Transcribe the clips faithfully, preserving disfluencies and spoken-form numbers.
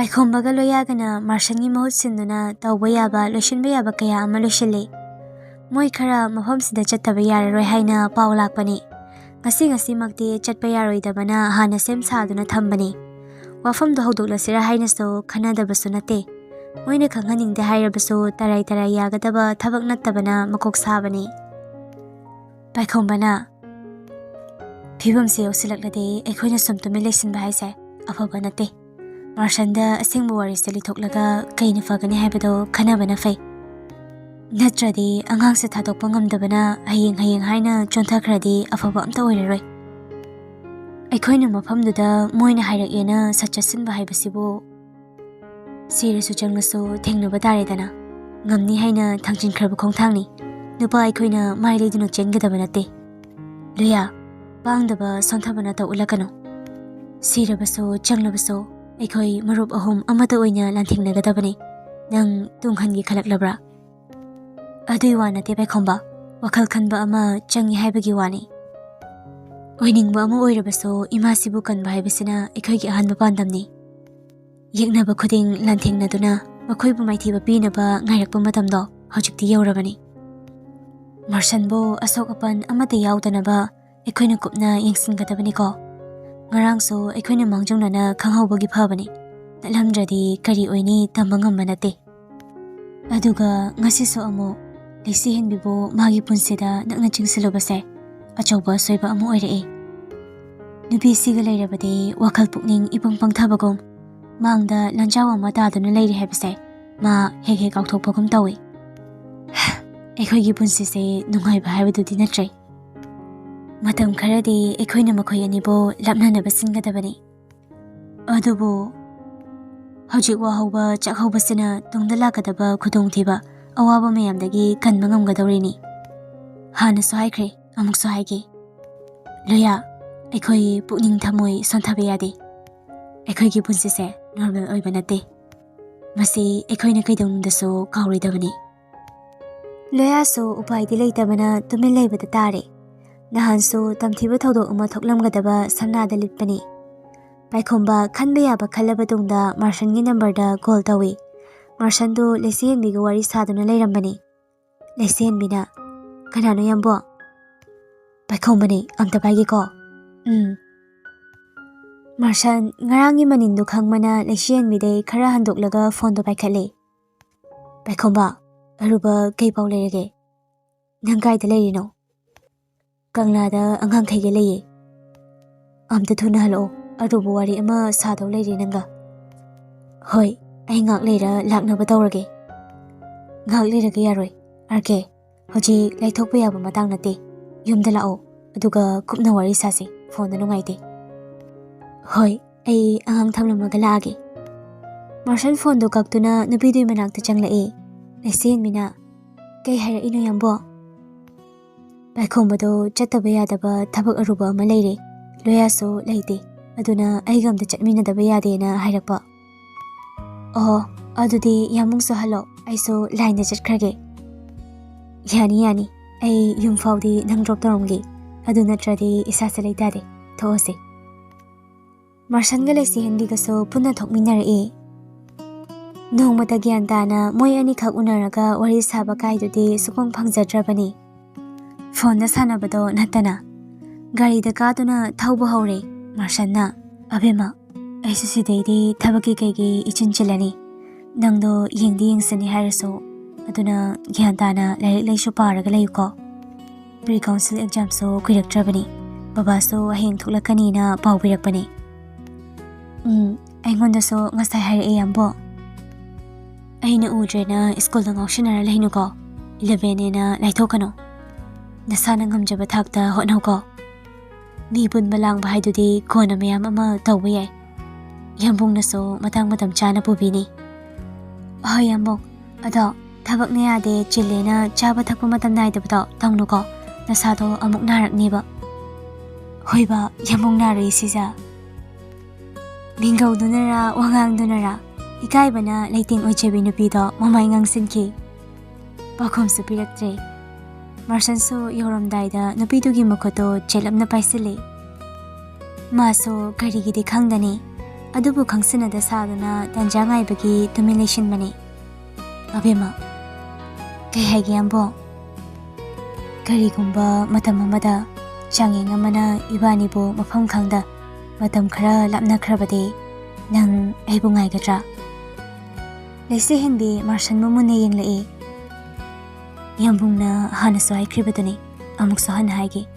ꯄꯥꯏꯈꯣꯝꯕꯒ ꯂꯣꯌꯥꯒꯅ ꯃꯥꯔꯁꯟꯒꯤ ꯃꯍꯨꯠ ꯁꯤꯟꯗꯨꯅ ꯇꯧꯕ ꯌꯥꯕ, ꯂꯣꯏꯁꯤꯟꯕ ꯌꯥꯕ ꯀꯌꯥ ꯑꯃ ꯂꯣꯏꯁꯤꯜꯂꯤ꯫ ꯃꯣꯏ ꯈꯔ ꯃꯐꯝꯁꯤꯗ ꯆꯠꯇꯕ ꯌꯥꯔꯔꯣꯏ ꯍꯥꯏꯅ ꯄꯥꯎ ꯂꯥꯛꯄꯅꯤ꯫ ꯉꯁꯤ ꯉꯁꯤꯃꯛꯇꯤ ꯆꯠꯄ ꯌꯥꯔꯣꯏꯗꯕꯅ ꯍꯥꯟꯅ ꯁꯦꯝ ꯁꯥꯗꯨꯅ ꯊꯝꯕꯅꯤ꯫ ꯋꯥꯐꯝꯗꯣ ꯍꯧꯗꯣꯛꯂꯁꯤꯔꯥ ꯍꯥꯏꯅꯁꯨ ꯈꯟꯅꯗꯕꯁꯨ ꯅꯠꯇꯦ꯫ ꯃꯣꯏꯅ ꯈꯪꯍꯟꯅꯤꯡꯗꯦ ꯍꯥꯏꯔꯕꯁꯨ ꯇꯔꯥꯏ ꯇꯔꯥꯏ ꯌꯥꯒꯗꯕ ꯊꯕꯛ ꯅꯠꯇꯕꯅ ꯃꯀꯣꯛ ꯁꯥꯕꯅꯤ꯫ ꯄꯥꯏꯈꯣꯝꯕꯅ, "ꯐꯤꯕꯝꯁꯦ ꯌꯧꯁꯤꯜꯂꯛꯂꯗꯤ ꯑꯩꯈꯣꯏꯅ ꯁꯨꯝ ꯇꯨꯃꯤꯟ ꯂꯩꯁꯤꯟꯕ ꯍꯥꯏꯁꯦ ꯑꯐꯕ ꯅꯠꯇꯦ꯫ ꯃꯥꯔꯁꯟꯗ ꯑꯁꯦꯡꯕ ꯋꯥꯔꯤꯁꯦ ꯂꯤꯊꯣꯛꯂꯒ ꯀꯩꯅ ꯐꯒꯅꯤ ꯍꯥꯏꯕꯗꯣ ꯈꯟꯅꯕꯅ ꯐꯩ꯫ ꯅꯠꯇ꯭ꯔꯗꯤ ꯑꯉꯥꯡꯁꯦ ꯊꯥꯗꯣꯛꯄ ꯉꯝꯗꯕꯅ ꯍꯌꯦꯡ ꯍꯌꯦꯡ ꯍꯥꯏꯅ ꯆꯣꯟꯊꯈ꯭ꯔꯗꯤ ꯑꯐꯕ ꯑꯝꯇ ꯑꯣꯏꯔꯔꯣꯏ꯫ ꯑꯩꯈꯣꯏꯅ ꯃꯐꯝꯗꯨꯗ ꯃꯣꯏꯅ ꯍꯥꯏꯔꯛꯑꯦꯅ ꯁꯠ ꯆꯠꯁꯤꯟꯕ ꯍꯥꯏꯕꯁꯤꯕꯨ ꯁꯤꯔꯁꯨ ꯆꯪꯂꯁꯨ ꯊꯦꯡꯅꯕ ꯇꯥꯔꯦꯗꯅ꯫ ꯉꯝꯅꯤ ꯍꯥꯏꯅ ꯊꯥꯡꯖꯤꯟꯈ꯭ꯔꯕ ꯈꯣꯡꯊꯥꯡꯅꯤ꯫ ꯅꯨꯄꯥ ꯑꯩꯈꯣꯏꯅ ꯃꯥꯏ ꯂꯩꯗꯨꯅ ꯆꯦꯟꯒꯗꯕ ꯅꯠꯇꯦ꯫ ꯂꯣꯌꯥ, ꯄꯥꯡꯗꯕ ꯁꯣꯟꯊꯕ ꯅꯇꯧ ꯎꯠꯂꯛꯀꯅꯨ꯫ ꯁꯤꯔꯕꯁꯨ ꯆꯪꯂꯕꯁꯨ ꯑꯩꯈꯣꯏ ꯃꯔꯨꯞ ꯑꯍꯨꯝ ꯑꯃꯠꯇ ꯑꯣꯏꯅ ꯂꯥꯟꯊꯦꯡꯅꯒꯗꯕꯅꯤ꯫ ꯅꯪ ꯇꯨꯡꯍꯟꯒꯦ ꯈꯜꯂꯛꯂꯕ꯭ꯔꯥ?" "ꯑꯗꯨꯏ ꯋꯥ ꯅꯠꯇꯦ ꯄꯥꯏꯈꯣꯝꯕ, ꯋꯥꯈꯜ ꯈꯟꯕ ꯑꯃ ꯆꯪꯉꯤ ꯍꯥꯏꯕꯒꯤ ꯋꯥꯅꯤ꯫ ꯑꯣꯏꯅꯤꯡꯕ ꯑꯃ ꯑꯣꯏꯔꯕꯁꯨ ꯏꯃꯥꯁꯤꯕꯨ ꯀꯟꯕ ꯍꯥꯏꯕꯁꯤꯅ ꯑꯩꯈꯣꯏꯒꯤ ꯑꯍꯥꯟꯕ ꯄꯥꯟꯗꯝꯅꯤ꯫ ꯌꯦꯛꯅꯕ ꯈꯨꯗꯤꯡ ꯂꯥꯟꯊꯦꯡꯅꯗꯨꯅ ꯃꯈꯣꯏꯕꯨ ꯃꯥꯏꯊꯤꯕ ꯄꯤꯅꯕ ꯉꯥꯏꯔꯛꯄ ꯃꯇꯝꯗꯣ ꯍꯧꯖꯤꯛꯇꯤ ꯌꯧꯔꯕꯅꯤ꯫ ꯃꯥꯔꯁꯟꯕꯨ ꯑꯁꯣꯛ ꯑꯄꯟ ꯑꯃꯠꯇ ꯌꯥꯎꯗꯅꯕ ꯑꯩꯈꯣꯏꯅ ꯀꯨꯞꯅ ꯌꯦꯡꯁꯤꯟꯒꯗꯕꯅꯤꯀꯣ꯫ ꯉꯔꯥꯡꯁꯨ ꯑꯩꯈꯣꯏꯅ ꯃꯥꯡꯖꯧꯅꯅ ꯈꯪꯍꯧꯕꯒꯤ ꯐꯕꯅꯤ, ꯅꯠꯂꯝꯗ꯭ꯔꯗꯤ ꯀꯔꯤ ꯑꯣꯏꯅꯤ ꯇꯝꯕ ꯉꯝꯕ ꯅꯠꯇꯦ꯫ ꯑꯗꯨꯒ ꯉꯁꯤꯁꯨ ꯑꯃꯨꯛ ꯂꯩꯁꯤ ꯍꯦꯟꯕꯤꯕꯨ ꯃꯥꯒꯤ ꯄꯨꯟꯁꯤꯗ ꯅꯛꯅ ꯆꯤꯡꯁꯤꯜꯂꯨꯕꯁꯦ ꯑꯆꯧꯕ ꯑꯁꯣꯏꯕ ꯑꯃ ꯑꯣꯏꯔꯛꯏ꯫ ꯅꯨꯄꯤꯁꯤꯒ ꯂꯩꯔꯕꯗꯤ ꯋꯥꯈꯜ ꯄꯨꯛꯅꯤꯡ ꯏꯄꯪ ꯄꯪꯊꯕꯒꯨꯝ, ꯃꯥꯡꯗ ꯂꯥꯟꯖꯥꯎ ꯑꯃ ꯇꯥꯗꯨꯅ ꯂꯩꯔꯤ ꯍꯥꯏꯕꯁꯦ ꯃꯥ ꯍꯦꯛ ꯍꯦꯛ ꯀꯥꯎꯊꯣꯛꯄꯒꯨꯝ ꯇꯧꯏ꯫ ꯑꯩꯈꯣꯏꯒꯤ ꯄꯨꯟꯁꯤꯁꯦ ꯅꯨꯡꯉꯥꯏꯕ ꯍꯥꯏꯕꯗꯨꯗꯤ ꯅꯠꯇ꯭ꯔꯦ꯫ ꯃꯇꯝ ꯈꯔꯗꯤ ꯑꯩꯈꯣꯏꯅ ꯃꯈꯣꯏ ꯑꯅꯤꯕꯨ ꯂꯥꯞꯅꯅꯕ ꯁꯤꯟꯒꯗꯕꯅꯤ꯫ ꯑꯗꯨꯕꯨ ꯍꯧꯖꯤꯛ ꯋꯥꯍꯧꯕ ꯆꯥꯛꯍꯧꯕꯁꯤꯅ ꯇꯨꯡꯗ ꯂꯥꯛꯀꯗꯕ ꯈꯨꯗꯣꯡꯊꯤꯕ, ꯑꯋꯥꯕ ꯃꯌꯥꯝꯗꯒꯤ ꯀꯟꯕ ꯉꯝꯒꯗꯧꯔꯤꯅꯤ꯫ ꯍꯥꯟꯅꯁꯨ ꯍꯥꯏꯈ꯭ꯔꯦ, ꯑꯃꯨꯛꯁꯨ ꯍꯥꯏꯒꯦ꯫ ꯂꯣꯌꯥ, ꯑꯩꯈꯣꯏ ꯄꯨꯛꯅꯤꯡ ꯊꯃꯣꯏ ꯁꯣꯟꯊꯕ ꯌꯥꯗꯦ꯫ ꯑꯩꯈꯣꯏꯒꯤ ꯄꯨꯟꯁꯤꯁꯦ ꯅꯣꯔꯃꯦꯜ ꯑꯣꯏꯕ ꯅꯠꯇꯦ꯫ ꯃꯁꯤ ꯑꯩꯈꯣꯏꯅ ꯀꯩꯗꯧꯅꯨꯡꯗꯁꯨ ꯀꯥꯎꯔꯣꯏꯗꯕꯅꯤ꯫ ꯂꯣꯌꯥꯁꯨ ꯎꯄꯥꯏꯗꯤ ꯂꯩꯇꯕꯅ ꯇꯨꯃꯤꯟ ꯂꯩꯕꯗ ꯇꯥꯔꯦ꯫ ꯅꯍꯥꯟꯁꯨ ꯇꯝꯊꯤꯕ ꯊꯧꯗꯣꯛ ꯑꯃ ꯊꯣꯛꯂꯝꯒꯗꯕ ꯁꯝꯅꯥꯗ ꯂꯤꯠꯄꯅꯤ꯫ ꯄꯥꯏꯈꯣꯝꯕ ꯈꯟꯕ ꯌꯥꯕ ꯈꯜꯂꯕ ꯇꯨꯡꯗ ꯃꯥꯔꯁꯟꯒꯤ ꯅꯝꯕꯔꯗ ꯀꯣꯜ ꯇꯧꯏ꯫ ꯃꯥꯔꯁꯟꯗꯨ ꯂꯩꯁꯤꯍꯟꯕꯤꯒ ꯋꯥꯔꯤ ꯁꯥꯗꯨꯅ ꯂꯩꯔꯝꯕꯅꯤ꯫ ꯂꯩꯁꯤꯍꯟꯕꯤꯅ, "ꯀꯅꯥꯅꯣ ꯌꯥꯝꯕꯣ?" "ꯄꯥꯏꯈꯣꯝꯕꯅꯦ, ꯑꯝꯇ ꯄꯥꯏꯒꯦꯀꯣ꯫" "ꯎꯝ꯫" ꯃꯥꯔꯁꯟ ꯉꯔꯥꯡꯒꯤ ꯃꯅꯤꯟꯗꯨ ꯈꯪꯕꯅ ꯂꯩꯁꯤꯍꯟꯕꯤꯗꯩ ꯈꯔ ꯍꯟꯗꯣꯛꯂꯒ ꯐꯣꯟꯗꯣ ꯄꯥꯏꯈꯠꯂꯦ꯫ "ꯄꯥꯏꯈꯣꯝꯕ, ꯑꯔꯨꯕ ꯀꯩ ꯄꯥꯎ ꯂꯩꯔꯒꯦ? ꯅꯪ ꯀꯥꯏꯗ ꯂꯩꯔꯤꯅꯣ?" "ꯀꯪꯂꯥꯗ ꯑꯉꯥꯡꯈꯩꯒ ꯂꯩꯌꯦ꯫" "ꯑꯝꯇ ꯊꯨꯅ ꯍꯜꯂꯛꯑꯣ, ꯑꯔꯨꯕ ꯋꯥꯔꯤ ꯑꯃ ꯁꯥꯗꯧ ꯂꯩꯔꯦ ꯅꯪꯒ꯫" "ꯍꯣꯏ, ꯑꯩ ꯉꯥꯛ ꯂꯩꯔ ꯂꯥꯛꯅꯕ ꯇꯧꯔꯒꯦ꯫" "ꯉꯥꯛ ꯂꯩꯔꯒ ꯌꯥꯔꯣꯏ, ꯑꯥꯔ ꯀꯦ꯫ ꯍꯧꯖꯤꯛ ꯂꯩꯊꯣꯛꯄ ꯌꯥꯕ ꯃꯇꯥꯡ ꯅꯠꯇꯦ꯫ ꯌꯨꯝꯗ ꯂꯥꯛꯑꯣ, ꯑꯗꯨꯒ ꯀꯨꯞꯅ ꯋꯥꯔꯤ ꯁꯥꯁꯤ, ꯐꯣꯟꯗ ꯅꯨꯡꯉꯥꯏꯇꯦ꯫" "ꯍꯣꯏ, ꯑꯩ ꯑꯉꯥꯡ ꯊꯝꯂꯝꯃꯒ ꯂꯥꯛꯑꯒꯦ꯫" ꯃꯥꯔꯁꯟ ꯐꯣꯟꯗꯣ ꯀꯛꯇꯨꯅ ꯅꯨꯄꯤꯗꯨꯒꯤ ꯃꯅꯥꯛꯇ ꯆꯪꯂꯛꯏ꯫ ꯂꯩꯁꯦꯟꯕꯤꯅ, "ꯀꯩ ꯍꯥꯏꯔꯛꯏꯅꯣ ꯌꯥꯝꯕꯣ?" "ꯄꯥꯏꯈꯣꯝꯕꯗꯣ ꯆꯠꯇꯕ ꯌꯥꯗꯕ ꯊꯕꯛ ꯑꯔꯨꯕ ꯑꯃ ꯂꯩꯔꯦ꯫ ꯂꯣꯌꯥꯁꯨ ꯂꯩꯇꯦ, ꯑꯗꯨꯅ ꯑꯩꯒ ꯑꯝꯇ ꯆꯠꯃꯤꯟꯅꯗꯕ ꯌꯥꯗꯦꯅ ꯍꯥꯏꯔꯛꯄ꯫" "ꯑꯣ, ꯑꯗꯨꯗꯤ ꯌꯥꯝꯕꯨꯡꯁꯨ ꯍꯜꯂꯣ, ꯑꯩꯁꯨ ꯂꯥꯏꯟꯗ ꯆꯠꯈ꯭ꯔꯒꯦ꯫" "ꯌꯥꯅꯤ, ꯌꯥꯅꯤ, ꯑꯩ ꯌꯨꯝ ꯐꯥꯎꯗꯤ ꯅꯪ ꯗ꯭ꯔꯣꯞ ꯇꯧꯔꯝꯒꯦ, ꯑꯗꯨ ꯅꯠꯇ꯭ꯔꯗꯤ ꯏꯁꯥꯁꯦ ꯂꯩꯇꯥꯗꯦ꯫ ꯊꯣꯛꯑꯁꯦ꯫" ꯃꯥꯔꯁꯟꯒ ꯂꯩꯁꯤꯍꯟꯕꯤꯒꯁꯨ ꯄꯨꯟꯅ ꯊꯣꯛꯃꯤꯟꯅꯔꯛꯏ꯫ ꯅꯣꯡꯃꯇ ꯒ꯭ꯌꯥꯟ ꯇꯥꯅ ꯃꯣꯏ ꯑꯅꯤꯈꯛ ꯎꯅꯔꯒ ꯋꯥꯔꯤ ꯁꯥꯕ ꯀꯥꯏꯗꯨꯗꯤ ꯁꯨꯛꯐꯪ ꯐꯪꯖꯗ꯭ꯔꯕꯅꯤ꯫ ꯐꯣꯟꯗ ꯁꯥꯟꯅꯕꯗꯣ ꯅꯠꯇꯅ꯫ ꯒꯥꯔꯤꯗ ꯀꯥꯗꯨꯅ ꯊꯧꯕ ꯍꯧꯔꯦ ꯃꯥꯔꯁꯟꯅ꯫ "ꯑꯕꯦꯝꯃ, ꯑꯩꯁꯨ ꯁꯤꯗꯩꯗꯤ ꯊꯕꯛꯀꯤ ꯀꯩꯒꯤ ꯏꯆꯤꯟ ꯆꯤꯜꯂꯅꯤ꯫ ꯅꯪꯗꯣ ꯌꯦꯡꯗꯤ ꯌꯦꯡꯁꯅꯤ ꯍꯥꯏꯔꯁꯨ, ꯑꯗꯨꯅ ꯒ꯭ꯌꯥꯟ ꯇꯥꯅ ꯂꯥꯏꯔꯤꯛ ꯂꯥꯏꯁꯨ ꯄꯥꯔꯒ ꯂꯩꯌꯨꯀꯣ꯫ ꯄ꯭ꯔꯤ ꯀꯥꯎꯟꯁꯤꯜ ꯑꯦꯛꯖꯥꯝꯁꯨ ꯀꯨꯏꯔꯛꯇ꯭ꯔꯕꯅꯤ꯫ ꯕꯕꯥꯁꯨ ꯍꯌꯦꯡ ꯊꯣꯛꯂꯛꯀꯅꯤꯅ ꯄꯥꯎ ꯄꯤꯔꯛꯄꯅꯦ꯫" "ꯎꯝ, ꯑꯩꯉꯣꯟꯗꯁꯨ ꯉꯁꯥꯏ ꯍꯥꯏꯔꯛꯑꯦ ꯌꯥꯝꯕꯣ꯫" "ꯑꯩꯅ ꯎꯗ꯭ꯔꯦꯅ ꯁ꯭ꯀꯨꯜꯗ ꯉꯥꯎꯁꯤꯟꯅꯔ ꯂꯩꯅꯨꯀꯣ꯫ ꯏꯂꯚꯦꯟꯅꯦꯅ ꯂꯥꯏꯊꯣꯛꯀꯅꯨ꯫ ꯅꯁꯥꯅ ꯉꯝꯖꯕ ꯊꯥꯛꯇ ꯍꯣꯠꯅꯧꯀꯣ꯫ ꯃꯤ ꯄꯨꯟꯕ ꯂꯥꯡꯕ ꯍꯥꯏꯗꯨꯗꯤ ꯀꯣꯟꯅ ꯃꯌꯥꯝ ꯑꯃ ꯇꯧꯕ ꯌꯥꯏ꯫ ꯌꯥꯝꯕꯨꯡꯅꯁꯨ ꯃꯇꯥꯡ ꯃꯇꯝ ꯆꯥꯅ ꯄꯨꯕꯤꯅꯤ꯫" "ꯍꯣꯏ ꯌꯥꯝꯕꯨꯡ, ꯑꯗꯣ ꯊꯕꯛꯅ ꯌꯥꯗꯦ, ꯆꯤꯜꯂꯦꯅ ꯆꯥꯕ ꯊꯛꯄ ꯃꯇꯝ ꯅꯥꯏꯗꯕꯗꯣ ꯇꯧꯅꯨꯀꯣ꯫ ꯅꯁꯥꯗꯣ ꯑꯃꯨꯛ ꯅꯥꯔꯛꯅꯦꯕ꯫" "ꯍꯣꯏꯕ, ꯌꯥꯝꯕꯨꯡ ꯅꯥꯔꯣꯏ ꯁꯤꯖ꯫" ꯃꯤꯡꯒꯧꯗꯨꯅꯔꯥ, ꯋꯥꯉꯥꯡꯗꯨꯅꯔꯥ, ꯏꯀꯥꯏꯕꯅ ꯂꯩꯇꯦꯡ ꯑꯣꯏꯖꯕꯤ ꯅꯨꯄꯤꯗꯣ ꯃꯃꯥꯏ ꯉꯥꯡꯁꯤꯟꯈꯤ꯫ ꯄꯥꯎꯈꯨꯝꯁꯨ ꯄꯤꯔꯛꯇ꯭ꯔꯦ꯫ ꯃꯥꯔꯁꯟꯁꯨ ꯌꯧꯔꯝꯗꯥꯏꯗ ꯅꯨꯄꯤꯗꯨꯒꯤ ꯃꯈꯨꯠꯇꯨ ꯆꯦꯠꯂꯞꯅ ꯄꯥꯏꯁꯤꯜꯂꯤ꯫ ꯃꯥꯁꯨ ꯀꯔꯤꯒꯤꯗꯤ ꯈꯪꯗꯅꯤ, ꯑꯗꯨꯕꯨ ꯈꯪꯁꯤꯟꯅꯗ ꯁꯥꯗꯨꯅ ꯇꯟꯖꯥ ꯉꯥꯏꯕꯒꯤ ꯇꯨꯃꯤꯟ ꯂꯩꯁꯤꯟꯕꯅꯤ꯫ ꯑꯕꯦꯝꯃ, ꯀꯩ ꯍꯥꯏꯒꯦ ꯌꯥꯝꯕꯣ? ꯀꯔꯤꯒꯨꯝꯕ ꯃꯇꯝ ꯑꯃꯗ ꯆꯥꯡꯌꯦꯡ ꯑꯃꯅ ꯏꯕꯥꯅꯤꯕꯨ ꯃꯐꯝ ꯈꯪꯗ ꯃꯇꯝ ꯈꯔ ꯂꯥꯞꯅꯈ꯭ꯔꯕꯗꯤ ꯅꯪ ꯑꯩꯕꯨ ꯉꯥꯏꯒꯗ꯭ꯔꯥ? ꯂꯩꯁꯦ ꯍꯦꯟꯕꯤ ꯃꯥꯔꯁꯟꯕꯨ ꯃꯨꯟꯅ ꯌꯦꯡꯂꯛꯏ꯫ ꯌꯥꯝꯕꯨꯡꯅ ꯍꯥꯟꯅꯁꯨ ꯍꯥꯏꯈ꯭ꯔꯤꯕꯗꯨꯅꯤ, ꯑꯃꯨꯛꯁꯨ ꯍꯟꯅ ꯍꯥꯏꯒꯦ꯫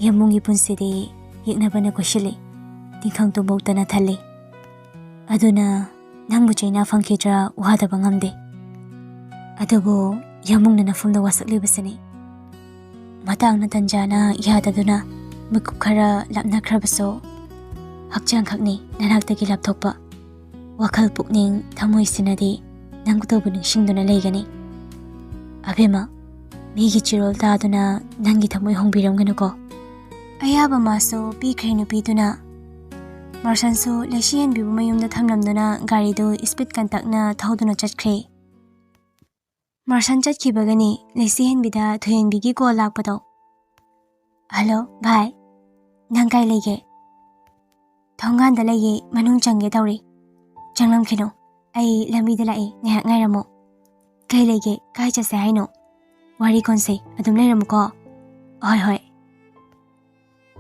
ꯌꯥꯝꯕꯨꯡꯒꯤ ꯄꯨꯟꯁꯤꯗꯤ ꯌꯦꯛꯅꯕꯅ ꯀꯣꯏꯁꯤꯜꯂꯤ, ꯇꯤꯡꯈꯪ ꯇꯨꯝꯕꯧꯇꯅ ꯊꯜꯂꯤ꯫ ꯑꯗꯨꯅ ꯅꯪꯕꯨ ꯆꯩꯅꯥ ꯐꯪꯈꯤꯗ꯭ꯔꯥ ꯋꯥꯗꯕ ꯉꯝꯗꯦ꯫ ꯑꯗꯨꯕꯨ ꯌꯥꯝꯕꯨꯡꯅ ꯅꯐꯝꯗ ꯋꯥꯁꯛꯂꯤꯕꯁꯤꯅꯤ꯫ ꯃꯇꯥꯡꯅ ꯇꯟꯖꯥꯅ ꯌꯥꯗꯗꯨꯅ ꯃꯤꯀꯨꯞ ꯈꯔ ꯂꯥꯞꯅꯈ꯭ꯔꯕꯁꯨ, ꯍꯛꯆꯥꯡ ꯈꯛꯅꯤ ꯅꯅꯥꯛꯇꯒꯤ ꯂꯥꯞꯊꯣꯛꯄ꯫ ꯋꯥꯈꯜ ꯄꯨꯛꯅꯤꯡ ꯊꯃꯣꯏꯁꯤꯅꯗꯤ ꯅꯪꯕꯨ ꯅꯤꯡꯁꯤꯡꯗꯨꯅ ꯂꯩꯒꯅꯤ꯫ ꯑꯕꯦꯝꯃ, ꯃꯤꯒꯤ ꯆꯤꯔꯣꯜ ꯇꯥꯗꯨꯅ ꯅꯪꯒꯤ ꯊꯃꯣꯏ ꯍꯣꯡꯕꯤꯔꯝꯒꯅꯨꯀꯣ꯫ ꯑꯌꯥꯕ ꯃꯥꯁꯨ ꯄꯤꯈ꯭ꯔꯦ ꯅꯨꯄꯤꯗꯨꯅ꯫ ꯃꯥꯔꯁꯟꯁꯨ ꯂꯩꯁꯤ ꯍꯦꯟꯕꯤꯕꯨ ꯃꯌꯨꯝꯗ ꯊꯝꯂꯝꯗꯨꯅ ꯒꯥꯔꯤꯗꯨ ꯏꯁꯄꯤꯠ ꯀꯟꯇꯛꯅ ꯊꯧꯗꯨꯅ ꯆꯠꯈ꯭ꯔꯦ꯫ ꯃꯥꯔꯁꯟ ꯆꯠꯈꯤꯕꯒꯅꯤ ꯂꯩꯁꯤ ꯍꯦꯟꯕꯤꯗ ꯊꯣꯏꯍꯦꯟꯕꯤꯒꯤ ꯀꯣꯜ ꯂꯥꯛꯄꯗꯣ꯫ "ꯍꯜꯂꯣ ꯚꯥꯏ, ꯅꯪ ꯀꯥꯏ ꯂꯩꯒꯦ?" "ꯊꯣꯡꯒꯥꯟꯗ ꯂꯩꯌꯦ, ꯃꯅꯨꯡ ꯆꯪꯒꯦ ꯇꯧꯔꯤ꯫" "ꯆꯪꯂꯝꯈꯤꯅꯨ, ꯑꯩ ꯂꯝꯕꯤꯗ ꯂꯥꯛꯑꯦ, ꯉꯥꯏꯍꯥꯛ ꯉꯥꯏꯔꯝꯃꯣ꯫" "ꯀꯩ ꯂꯩꯒꯦ? ꯀꯥꯏ ꯆꯠꯁꯦ ꯍꯥꯏꯅꯣ?" "ꯋꯥꯔꯤ ꯀꯣꯟꯁꯦ, ꯑꯗꯨꯝ ꯂꯩꯔꯝꯃꯨꯀꯣ꯫" "ꯍꯣꯏ ꯍꯣꯏ꯫"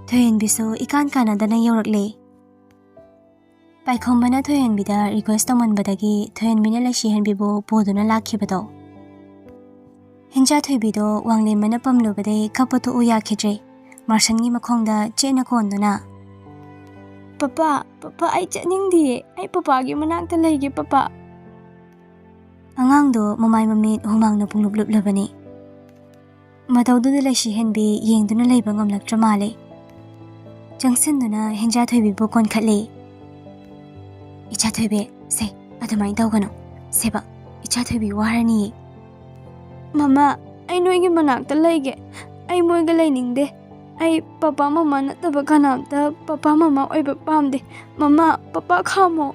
ꯊꯣꯏꯍꯦꯟꯕꯤꯁꯨ ꯏꯀꯥꯟ ꯀꯥꯟꯅꯗꯅ ꯌꯧꯔꯛꯂꯦ꯫ ꯄꯥꯏꯈꯣꯝꯕꯅ ꯊꯣꯏꯍꯦꯟꯕꯤꯗ ꯔꯤꯀ꯭ꯋꯦꯁ ꯇꯧꯃꯟꯕꯗꯒꯤ ꯊꯣꯏꯍꯦꯟꯕꯤꯅ ꯂꯩꯁꯤ ꯍꯦꯟꯕꯤꯕꯨ ꯄꯨꯗꯨꯅ ꯂꯥꯛꯈꯤꯕꯗꯣ꯫ ꯍꯦꯟꯖꯥ ꯊꯣꯏꯕꯤꯗꯣ ꯋꯥꯡꯂꯦꯟꯕꯅ ꯄꯝꯂꯨꯕꯗꯩ ꯀꯞꯄ ꯇꯣꯛꯎ ꯌꯥꯈꯤꯗ꯭ꯔꯦ꯫ ꯃꯥꯔꯁꯟꯒꯤ ꯃꯈꯣꯡꯗ ꯆꯦꯠꯅ ꯀꯣꯟꯗꯨꯅ, "ꯄꯄꯥ, ꯄꯄꯥ, ꯑꯩ ꯆꯠꯅꯤꯡꯗꯤꯌꯦ꯫ ꯑꯩ ꯄꯄꯥꯒꯤ ꯃꯅꯥꯛꯇ ꯂꯩꯒꯦ, ꯄꯄꯥ꯫" ꯑꯉꯥꯡꯗꯣ ꯃꯃꯥꯏ ꯃꯃꯤꯠ ꯍꯨꯃꯥꯡꯅ ꯄꯨꯡꯂꯨꯞ ꯂꯨꯞꯂꯕꯅꯤ꯫ ꯃꯇꯧꯗꯨꯗ ꯂꯩꯁꯤ ꯍꯦꯟꯕꯤ ꯌꯦꯡꯗꯨꯅ ꯂꯩꯕ ꯉꯝꯂꯛꯇ꯭ꯔ ꯃꯥꯜꯂꯦ꯫ ꯆꯪꯁꯤꯟꯗꯨꯅ ꯍꯦꯟꯖꯥ ꯊꯣꯏꯕꯤꯕꯨ ꯀꯣꯟꯈꯠꯂꯦ꯫ "ꯏꯆꯥ ꯊꯣꯏꯕꯤ, ꯁꯦ, ꯑꯗꯨꯃꯥꯏꯅ ꯇꯧꯒꯅꯨ꯫ ꯁꯦꯕ, ꯏꯆꯥ ꯊꯣꯏꯕꯤ ꯋꯥꯔꯅꯤꯌꯦ꯫" "ꯃꯃꯥ, ꯑꯩ ꯅꯣꯏꯒꯤ ꯃꯅꯥꯛꯇ ꯂꯩꯒꯦ꯫ ꯑꯩ ꯃꯣꯏꯒ ꯂꯩꯅꯤꯡꯗꯦ꯫ ꯑꯩ ꯄꯄꯥ ꯃꯃꯥ ꯅꯠꯇꯕ ꯀꯅꯥꯝꯇ ꯄꯄꯥ ꯃꯃꯥ ꯑꯣꯏꯕ ꯄꯥꯝꯗꯦ꯫ ꯃꯃꯥ, ꯄꯄꯥ ꯈꯥꯝꯃꯣ꯫"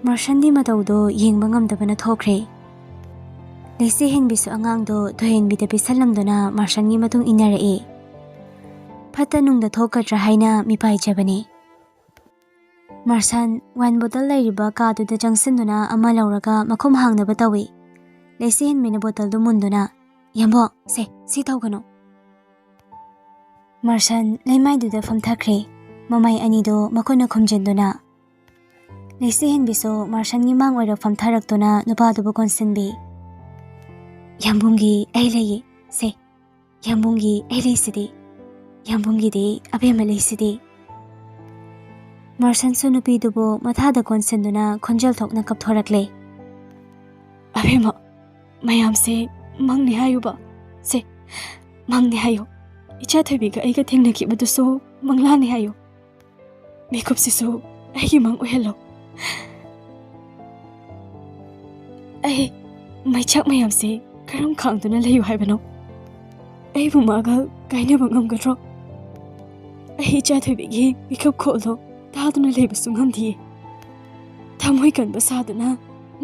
ꯃꯥꯔꯁꯟꯗꯤ ꯃꯇꯧꯗꯣ ꯌꯦꯡꯕ ꯉꯝꯗꯕꯅ ꯊꯣꯛꯈ꯭ꯔꯦ꯫ ꯂꯩꯁꯤ ꯍꯦꯟꯕꯤꯁꯨ ꯑꯉꯥꯡꯗꯣ ꯊꯣꯏꯍꯦꯟꯕꯤꯗ ꯄꯤꯁꯜꯂꯝꯗꯨꯅ ꯃꯥꯔꯁꯟꯒꯤ ꯃꯇꯨꯡ ꯏꯟꯅꯔꯛꯑꯦ꯫ ꯐꯠꯇ ꯅꯨꯡꯗ ꯊꯣꯛꯀꯗ꯭ꯔꯥ ꯍꯥꯏꯅ ꯃꯤꯄꯥꯏꯖꯕꯅꯤ꯫ ꯃꯥꯔꯁꯟ ꯋꯥꯏꯟ ꯕꯣꯇꯜ ꯂꯩꯔꯤꯕ ꯀꯥꯗꯨꯗ ꯆꯪꯁꯤꯟꯗꯨꯅ ꯑꯃ ꯂꯧꯔꯒ ꯃꯈꯨꯝ ꯍꯥꯡꯅꯕ ꯇꯧꯏ꯫ ꯂꯩꯆꯤꯍꯟꯕꯤꯅ ꯕꯣꯇꯜꯗꯨ ꯃꯨꯟꯗꯨꯅ, "ꯌꯥꯝꯕꯣ, ꯁꯦ, ꯁꯤ ꯇꯧꯒꯅꯨ꯫" ꯃꯥꯔꯁꯟ ꯂꯩꯃꯥꯏꯗꯨꯗ ꯐꯝꯊꯈ꯭ꯔꯦ, ꯃꯃꯩ ꯑꯅꯤꯗꯨ ꯃꯈꯨꯠꯅ ꯈꯨꯝꯖꯤꯟꯗꯨꯅ꯫ ꯂꯩꯆꯤꯍꯟꯕꯤꯁꯨ ꯃꯥꯔꯁꯟꯒꯤ ꯃꯥꯡ ꯑꯣꯏꯔ ꯐꯝꯊꯔꯛꯇꯨꯅ ꯅꯨꯄꯥꯗꯨꯕꯨ ꯀꯣꯟꯁꯤꯟꯕꯤ꯫ "ꯌꯥꯝꯕꯨꯡꯒꯤ ꯑꯩ ꯂꯩꯌꯦ, ꯁꯦ, ꯌꯥꯝꯕꯨꯡꯒꯤ ꯑꯩ ꯂꯩꯁꯤꯗꯤ, ꯌꯥꯝꯕꯨꯡꯒꯤꯗꯤ ꯑꯕꯦꯝꯃ ꯂꯩꯁꯤꯗꯤ꯫" ꯃꯥꯔꯁꯟꯁꯨ ꯅꯨꯄꯤꯗꯨꯕꯨ ꯃꯊꯥꯗ ꯀꯣꯟꯁꯤꯟꯗꯨꯅ ꯈꯣꯟꯖꯦꯜ ꯊꯣꯛꯅ ꯀꯞꯊꯣꯔꯛꯂꯦ꯫ "ꯑꯕꯦꯝꯃ, ꯃꯌꯥꯝꯁꯦ ꯃꯪꯅꯤ ꯍꯥꯏꯌꯨꯕ, ꯁꯦ, ꯃꯪꯅꯤ ꯍꯥꯏꯌꯨ꯫ ꯏꯆꯥ ꯊꯣꯏꯕꯤꯒ ꯑꯩꯒ ꯊꯦꯡꯅꯈꯤꯕꯗꯨꯁꯨ ꯃꯪꯂꯥꯅꯤ ꯍꯥꯏꯌꯨ꯫ ꯃꯤꯀꯨꯞꯁꯤꯁꯨ ꯑꯩꯒꯤ ꯃꯪ ꯑꯣꯏꯍꯜꯂꯣ꯫ ꯑꯩ ꯃꯩꯆꯥꯛ ꯃꯌꯥꯝꯁꯦ ꯀꯔꯝ ꯈꯥꯡꯗꯨꯅ ꯂꯩꯌꯨ ꯍꯥꯏꯕꯅꯣ? ꯑꯩꯕꯨ ꯃꯥꯒ ꯀꯥꯏꯅꯕ ꯉꯝꯒꯗ꯭ꯔꯣ? ꯑꯩ ꯏꯆꯥ ꯊꯣꯏꯕꯤꯒꯤ ꯃꯤꯀꯞ ꯈꯣꯜꯗꯣ ꯇꯥꯗꯨꯅ ꯂꯩꯕꯁꯨ ꯉꯝꯗꯤꯌꯦ꯫ ꯊꯃꯣꯏ ꯀꯟꯕ ꯁꯥꯗꯨꯅ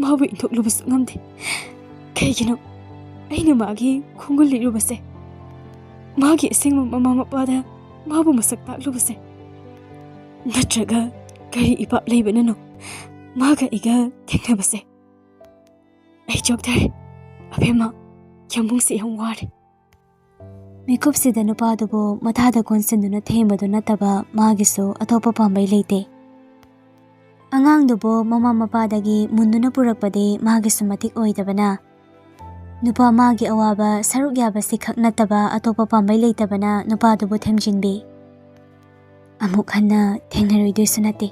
ꯃꯥꯕꯨ ꯏꯟꯊꯣꯛꯂꯨꯕꯁꯨ ꯉꯝꯗꯦ꯫ ꯀꯩꯒꯤꯅꯣ ꯑꯩꯅ ꯃꯥꯒꯤ ꯈꯣꯡꯒꯨꯜ ꯂꯤꯔꯨꯕꯁꯦ? ꯃꯥꯒꯤ ꯑꯁꯦꯡꯕ ꯃꯃꯥ ꯃꯄꯥꯗ ꯃꯥꯕꯨ ꯃꯁꯛ ꯇꯥꯛꯂꯨꯕꯁꯦ? ꯅꯠꯇ꯭ꯔꯒ ꯀꯔꯤ ꯏꯄꯥꯞ ꯂꯩꯕꯅꯅꯣ ꯃꯥꯒ ꯑꯩꯒ ꯊꯦꯡꯅꯕꯁꯦ? ꯑꯩ ꯆꯣꯛꯊꯔꯦ꯫ ꯑꯕꯦꯝꯃ, ꯌꯥꯝꯕꯨꯡꯁꯦ ꯌꯥꯝ ꯋꯥꯔꯦ꯫" ꯃꯤꯀꯨꯞꯁꯤꯗ ꯅꯨꯄꯥꯗꯨꯕꯨ ꯃꯊꯥꯗ ꯀꯣꯟꯁꯤꯟꯗꯨꯅ ꯊꯦꯝꯕꯗꯨ ꯅꯠꯇꯕ ꯃꯥꯒꯤꯁꯨ ꯑꯇꯣꯞꯄ ꯄꯥꯝꯕꯩ ꯂꯩꯇꯦ꯫ ꯑꯉꯥꯡꯗꯨꯕꯨ ꯃꯃꯥ ꯃꯄꯥꯗꯒꯤ ꯃꯨꯟꯗꯨꯅ ꯄꯨꯔꯛꯄꯗꯤ ꯃꯥꯒꯤꯁꯨ ꯃꯇꯤꯛ ꯑꯣꯏꯗꯕꯅ, ꯅꯨꯄꯥ ꯃꯥꯒꯤ ꯑꯋꯥꯕ ꯁꯔꯨꯛ ꯌꯥꯕꯁꯤ ꯈꯛ ꯅꯠꯇꯕ ꯑꯇꯣꯞꯄ ꯄꯥꯝꯕꯩ ꯂꯩꯇꯕꯅ ꯅꯨꯄꯥꯗꯨꯕꯨ ꯊꯦꯝꯖꯤꯟꯕꯤ꯫ "ꯑꯃꯨꯛ ꯍꯟꯅ ꯊꯦꯡꯅꯔꯣꯏꯗꯣꯏꯁꯨ ꯅꯠꯇꯦ,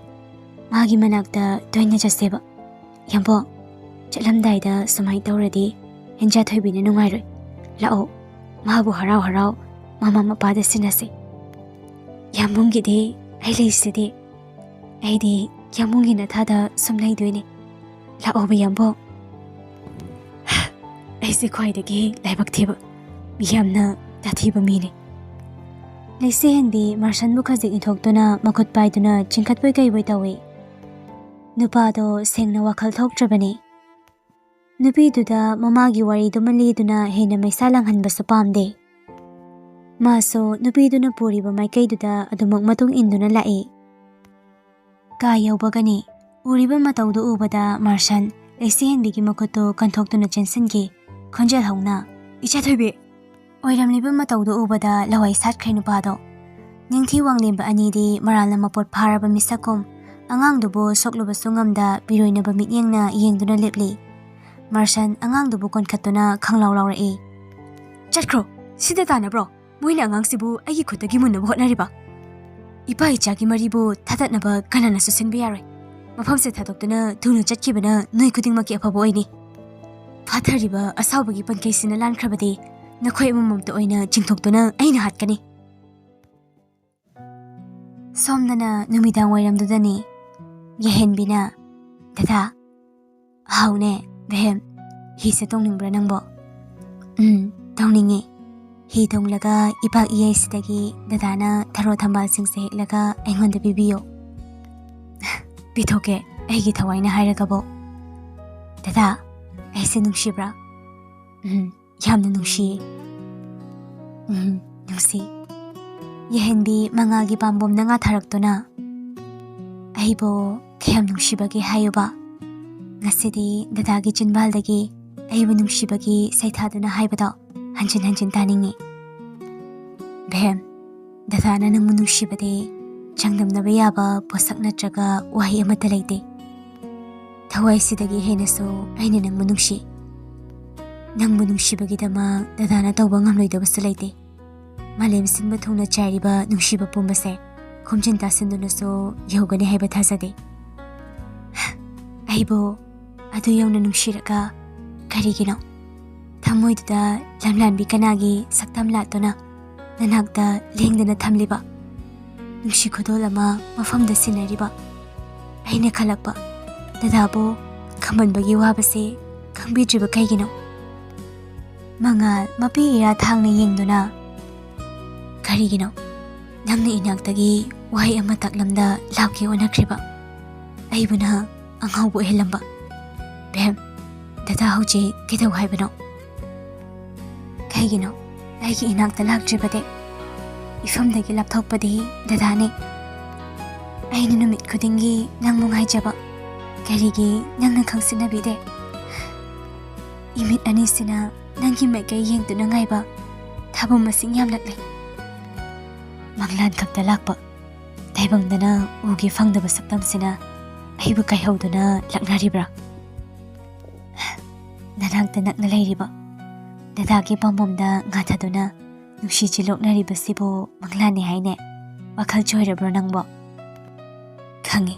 ꯃꯥꯒꯤ ꯃꯅꯥꯛꯇ ꯇꯣꯏꯅ ꯆꯠꯁꯦꯕ꯫ ꯌꯥꯝꯕꯣ, ꯆꯠꯂꯝꯗꯥꯏꯗ ꯁꯨꯃꯥꯏꯅ ꯇꯧꯔꯗꯤ ꯏꯆꯥ ꯊꯣꯏꯕꯤꯅ ꯅꯨꯡꯉꯥꯏꯔꯣꯏ꯫ ꯂꯥꯛꯑꯣ, ꯃꯥꯕꯨ ꯍꯔꯥꯎ ꯍꯔꯥꯎ ꯃꯃꯥ ꯃꯄꯥꯗ ꯁꯤꯟꯅꯁꯦ꯫" "ꯌꯥꯝꯕꯨꯡꯒꯤꯗꯤ ꯑꯩ ꯂꯩꯁꯤꯗꯤ꯫ ꯑꯩꯗꯤ ꯌꯥꯝꯕꯨꯡꯒꯤ ꯅꯊꯥꯗ ꯁꯨꯝ ꯂꯩꯗꯣꯏꯅꯦ꯫ ꯂꯥꯛꯑꯣꯕ ꯌꯥꯝꯕꯨꯡ꯫" "ꯑꯩꯁꯦ ꯈ꯭ꯋꯥꯏꯗꯒꯤ ꯂꯥꯏꯕꯛ ꯊꯤꯕ, ꯃꯤ ꯌꯥꯝꯅ ꯇꯥꯊꯤꯕ ꯃꯤꯅꯦ꯫" ꯂꯩꯆꯦꯍꯟꯕꯤ ꯃꯥꯔꯁꯟꯕꯨ ꯈꯖꯤꯛ ꯏꯟꯊꯣꯛꯇꯨꯅ ꯃꯈꯨꯠ ꯄꯥꯏꯗꯨꯅ ꯆꯤꯡꯈꯠꯄꯣꯏ ꯀꯩꯕꯣꯏ ꯇꯧꯏ꯫ ꯅꯨꯄꯥꯗꯣ ꯁꯦꯡꯅ ꯋꯥꯈꯜ ꯊꯣꯛꯇ꯭ꯔꯕꯅꯤ꯫ ꯅꯨꯄꯤꯗꯨꯗ ꯃꯃꯥꯒꯤ ꯋꯥꯔꯤꯗꯨꯃ ꯂꯤꯗꯨꯅ ꯍꯦꯟꯅ ꯃꯩꯁꯥ ꯂꯥꯡꯍꯟꯕꯁꯨ ꯄꯥꯝꯗꯦ꯫ ꯃꯥꯁꯨ ꯅꯨꯄꯤꯗꯨꯅ ꯄꯨꯔꯤꯕ ꯃꯥꯏꯀꯩꯗꯨꯗ ꯑꯗꯨꯃꯛ ꯃꯇꯨꯡ ꯏꯟꯗꯨꯅ ꯂꯥꯛꯏ꯫ ꯀꯥ ꯌꯧꯕꯒꯅꯤ꯫ ꯎꯔꯤꯕ ꯃꯇꯧꯗꯨ ꯎꯕꯗ ꯃꯥꯔꯁꯟ ꯂꯩꯁꯤꯍꯟꯕꯤꯒꯤ ꯃꯈꯨꯠꯇꯨ ꯀꯟꯊꯣꯛꯇꯨꯅ ꯆꯦꯟꯁꯤꯟꯈꯤ꯫ ꯈꯣꯟꯖꯦꯜ ꯍꯧꯅ, "ꯏꯆꯥ ꯊꯣꯏꯕꯤ!" ꯑꯣꯏꯔꯝꯂꯤꯕ ꯃꯇꯧꯗꯨ ꯎꯕꯗ ꯂꯋꯥꯏ ꯁꯥꯠꯈ꯭ꯔꯦ ꯅꯨꯄꯥꯗꯣ꯫ ꯅꯤꯡꯊꯤ ꯋꯥꯡꯂꯦꯝꯕ ꯑꯅꯤꯗꯤ ꯃꯔꯥꯜꯅ ꯃꯄꯣꯠ ꯐꯥꯔꯕ ꯃꯤꯁꯛꯀꯨꯝ ꯑꯉꯥꯡꯗꯨꯕꯨ ꯁꯣꯛꯂꯨꯕꯁꯨ ꯉꯝꯗ ꯄꯤꯔꯣꯏꯅꯕ ꯃꯤꯠꯌꯦꯡꯅ ꯌꯦꯡꯗꯨꯅ ꯂꯦꯞꯂꯤ꯫ ꯃꯥꯔꯁꯟ ꯑꯉꯥꯡꯗꯨꯕꯨ ꯀꯣꯟꯈꯠꯇꯨꯅ ꯈꯪꯂꯥꯎ ꯂꯥꯎꯔꯛꯏ꯫ "ꯆꯠꯈ꯭ꯔꯣ! ꯁꯤꯗ ꯇꯥꯟꯅꯕ꯭ꯔꯣ? ꯃꯣꯏꯅ ꯑꯉꯥꯡꯁꯤꯕꯨ ꯑꯩꯒꯤ ꯈꯨꯠꯇꯒꯤ ꯃꯨꯟꯅꯕ ꯍꯣꯠꯅꯔꯤꯕ? ꯏꯄꯥ ꯏꯆꯥꯒꯤ ꯃꯔꯤꯕꯨ ꯊꯥꯗꯠꯅꯕ ꯀꯅꯥꯅꯁꯨ ꯁꯤꯟꯕ ꯌꯥꯔꯣꯏ꯫ ꯃꯐꯝꯁꯦ ꯊꯥꯗꯣꯛꯇꯨꯅ ꯊꯨꯅ ꯆꯠꯈꯤꯕꯅ ꯅꯣꯏ ꯈꯨꯗꯤꯡꯃꯛꯀꯤ ꯑꯐꯕ ꯑꯣꯏꯅꯤ꯫ ꯐꯥꯊꯔꯤꯕ ꯑꯁꯥꯎꯕꯒꯤ ꯄꯟꯈꯩꯁꯤꯅ ꯂꯥꯟꯈ꯭ꯔꯕꯗꯤ ꯅꯈꯣꯏ ꯑꯃꯃꯝꯇ ꯑꯣꯏꯅ ꯆꯤꯡꯊꯣꯛꯇꯨꯅ ꯑꯩꯅ ꯍꯥꯠꯀꯅꯤ꯫" ꯁꯣꯝꯗꯅ ꯅꯨꯃꯤꯗꯥꯡ ꯋꯥꯏꯔꯝꯗꯨꯗꯅꯤ꯫ ꯌꯥꯍꯦꯟꯕꯤꯅ, "ꯗꯗꯥ꯫" "ꯍꯥꯎꯅꯦ, ꯕꯦꯝ, ꯍꯤꯁꯦ ꯇꯣꯡꯅꯤꯡꯕ꯭ꯔꯥ ꯅꯪꯕꯣ?" "ꯎꯝ, ꯇꯣꯡꯅꯤꯡꯉꯤ꯫ ꯍꯤ ꯇꯣꯡꯂꯒ ꯏꯄꯥꯛ ꯏꯌꯥꯏꯁꯤꯗꯒꯤ ꯗꯗꯥꯅ ꯊꯔꯣ ꯊꯝꯕꯥꯜꯁꯤꯡꯁꯦ ꯍꯦꯛꯂꯒ ꯑꯩꯉꯣꯟꯗ ꯄꯤꯕꯤꯌꯣ꯫" "ꯄꯤꯊꯣꯛꯀꯦ, ꯑꯩꯒꯤ ꯊꯋꯥꯏꯅ ꯍꯥꯏꯔꯒꯕꯣ꯫" "ꯗꯗꯥ, ꯑꯩꯁꯦ ꯅꯨꯡꯁꯤꯕ꯭ꯔꯥ?" "ꯎꯝ, ꯌꯥꯝꯅ ꯅꯨꯡꯁꯤꯌꯦ꯫" "ꯎꯝ, ꯅꯨꯡꯁꯤ꯫" ꯌꯥꯍꯦꯟꯕꯤ ꯃꯉꯥꯜꯒꯤ ꯄꯥꯝꯕꯣꯝꯅ ꯉꯥꯊꯔꯛꯇꯨꯅ, "ꯑꯩꯕꯨ ꯀꯌꯥꯝ ꯅꯨꯡꯁꯤꯕꯒꯦ ꯍꯥꯏꯌꯨꯕ? ꯉꯁꯤꯗꯤ ꯗꯗꯥꯒꯤ ꯆꯤꯟꯕꯥꯜꯗꯒꯤ ꯑꯩꯕꯨ ꯅꯨꯡꯁꯤꯕꯒꯤ ꯁꯩꯊꯥꯗꯨꯅ ꯍꯥꯏꯕꯗꯣ ꯍꯟꯖꯤꯟ ꯍꯟꯖꯤꯟ ꯇꯥꯅꯤꯡꯉꯤ꯫" "ꯕꯦꯝ, ꯗꯗꯥꯅ ꯅꯪꯕꯨ ꯅꯨꯡꯁꯤꯕꯗꯤ ꯆꯥꯡꯗꯝꯅꯕ ꯌꯥꯕ ꯄꯣꯠꯁꯛ ꯅꯠꯇ꯭ꯔꯒ ꯋꯥꯍꯩ ꯑꯃꯠꯇ ꯂꯩꯇꯦ꯫ ꯊꯋꯥꯏꯁꯤꯗꯒꯤ ꯍꯦꯟꯅꯁꯨ ꯑꯩꯅ ꯅꯪꯕꯨ ꯅꯨꯡꯁꯤ꯫ ꯅꯪꯕꯨ ꯅꯨꯡꯁꯤꯕꯒꯤꯗꯃꯛ ꯗꯗꯥꯅ ꯇꯧꯕ ꯉꯝꯂꯣꯏꯗꯕꯁꯨ ꯂꯩꯇꯦ꯫ ꯃꯥꯂꯦꯝ ꯁꯤꯟꯕ ꯊꯨꯡꯅ ꯆꯥꯏꯔꯤꯕ ꯅꯨꯡꯁꯤꯕ ꯄꯨꯝꯕꯁꯦ ꯈꯣꯝꯖꯤꯟ ꯇꯥꯁꯤꯟꯗꯨꯅꯁꯨ ꯌꯧꯒꯅꯤ ꯍꯥꯏꯕ ꯊꯥꯖꯗꯦ꯫ ꯑꯩꯕꯨ ꯑꯗꯨ ꯌꯧꯅ ꯅꯨꯡꯁꯤꯔꯒ ꯀꯔꯤꯒꯤꯅꯣ ꯊꯃꯣꯏꯗꯨꯗ ꯂꯝꯂꯥꯟꯕꯤ ꯀꯅꯥꯒꯤ ꯁꯛꯇꯝ ꯂꯥꯠꯇꯨꯅ ꯅꯅꯥꯛꯇ ꯂꯦꯡꯗꯅ ꯊꯝꯂꯤꯕ? ꯅꯨꯡꯁꯤ ꯈꯨꯗꯣꯜ ꯑꯃ ꯃꯐꯝꯗ ꯁꯤꯟꯅꯔꯤꯕ?" ꯑꯩꯅ ꯈꯜꯂꯛꯄ, ꯗꯗꯥꯕꯨ ꯈꯝꯕꯟꯕꯒꯤ ꯋꯥꯕꯁꯦ ꯈꯪꯕꯤꯗ꯭ꯔꯤꯕ ꯀꯩꯒꯤꯅꯣ? ꯃꯉꯥꯜ ꯃꯄꯤ ꯏꯔꯥ ꯊꯥꯡꯅ ꯌꯦꯡꯗꯨꯅ, "ꯀꯔꯤꯒꯤꯅꯣ ꯅꯪꯅ ꯏꯅꯥꯛꯇꯒꯤ ꯋꯥꯍꯩ ꯑꯃ ꯇꯥꯛꯂꯝꯗ ꯂꯥꯞꯀꯦ ꯑꯣꯟꯅꯈ꯭ꯔꯤꯕ? ꯑꯩꯕꯨ ꯅꯍꯥꯛ ꯑꯉꯥꯎꯕ ꯑꯣꯏꯍꯜꯂꯝꯕ? ꯕꯦꯝ, ꯗꯗꯥ ꯍꯧꯖꯤꯛ ꯀꯩꯗꯧ ꯍꯥꯏꯕꯅꯣ?" "ꯀꯩꯒꯤꯅꯣ? ꯑꯩꯒꯤ ꯏꯅꯥꯛꯇ ꯂꯥꯛꯇ꯭ꯔꯤꯕꯗꯤ? ꯏꯐꯝꯗꯒꯤ ꯂꯥꯞꯊꯣꯛꯄꯗꯤ ꯗꯗꯥꯅꯤ꯫ ꯑꯩꯅ ꯅꯨꯃꯤꯠ ꯈꯨꯗꯤꯡꯒꯤ ꯅꯪꯕꯨ ꯉꯥꯏꯖꯕ, ꯀꯔꯤꯒꯤ ꯅꯪꯅ ꯈꯪꯁꯤꯟꯅꯕꯤꯗꯦ? ꯏꯃꯤꯠ ꯑꯅꯤꯁꯤꯅ ꯅꯪꯒꯤ ꯃꯥꯏꯀꯩ ꯌꯦꯡꯗꯨꯅ ꯉꯥꯏꯕ ꯊꯥꯕꯨꯝ ꯃꯁꯤꯡ ꯌꯥꯝꯂꯛꯂꯦ꯫ ꯃꯪꯂꯥꯟ ꯈꯛꯇ ꯂꯥꯛꯄ ꯇꯥꯏꯕꯪꯗꯅ ꯎꯒꯦ ꯐꯪꯗꯕ ꯁꯛꯇꯝꯁꯤꯅ ꯑꯩꯕꯨ ꯀꯥꯏꯍꯧꯗꯨꯅ ꯂꯛꯅꯔꯤꯕ꯭ꯔꯥ? ꯅꯅꯥꯛꯇ ꯅꯛꯅ ꯂꯩꯔꯤꯕ ꯗꯗꯥꯒꯤ ꯄꯥꯝꯕꯣꯝꯗ ꯉꯥꯊꯗꯨꯅ ꯅꯨꯡꯁꯤ ꯆꯤꯂꯣꯛꯅꯔꯤꯕꯁꯤꯕꯨ ꯃꯪꯂꯥꯟꯅꯤ ꯍꯥꯏꯅꯦ꯫ ꯋꯥꯈꯜ ꯆꯣꯏꯔꯕ꯭ꯔꯣ ꯅꯪꯕꯣ? ꯈꯪꯉꯤ,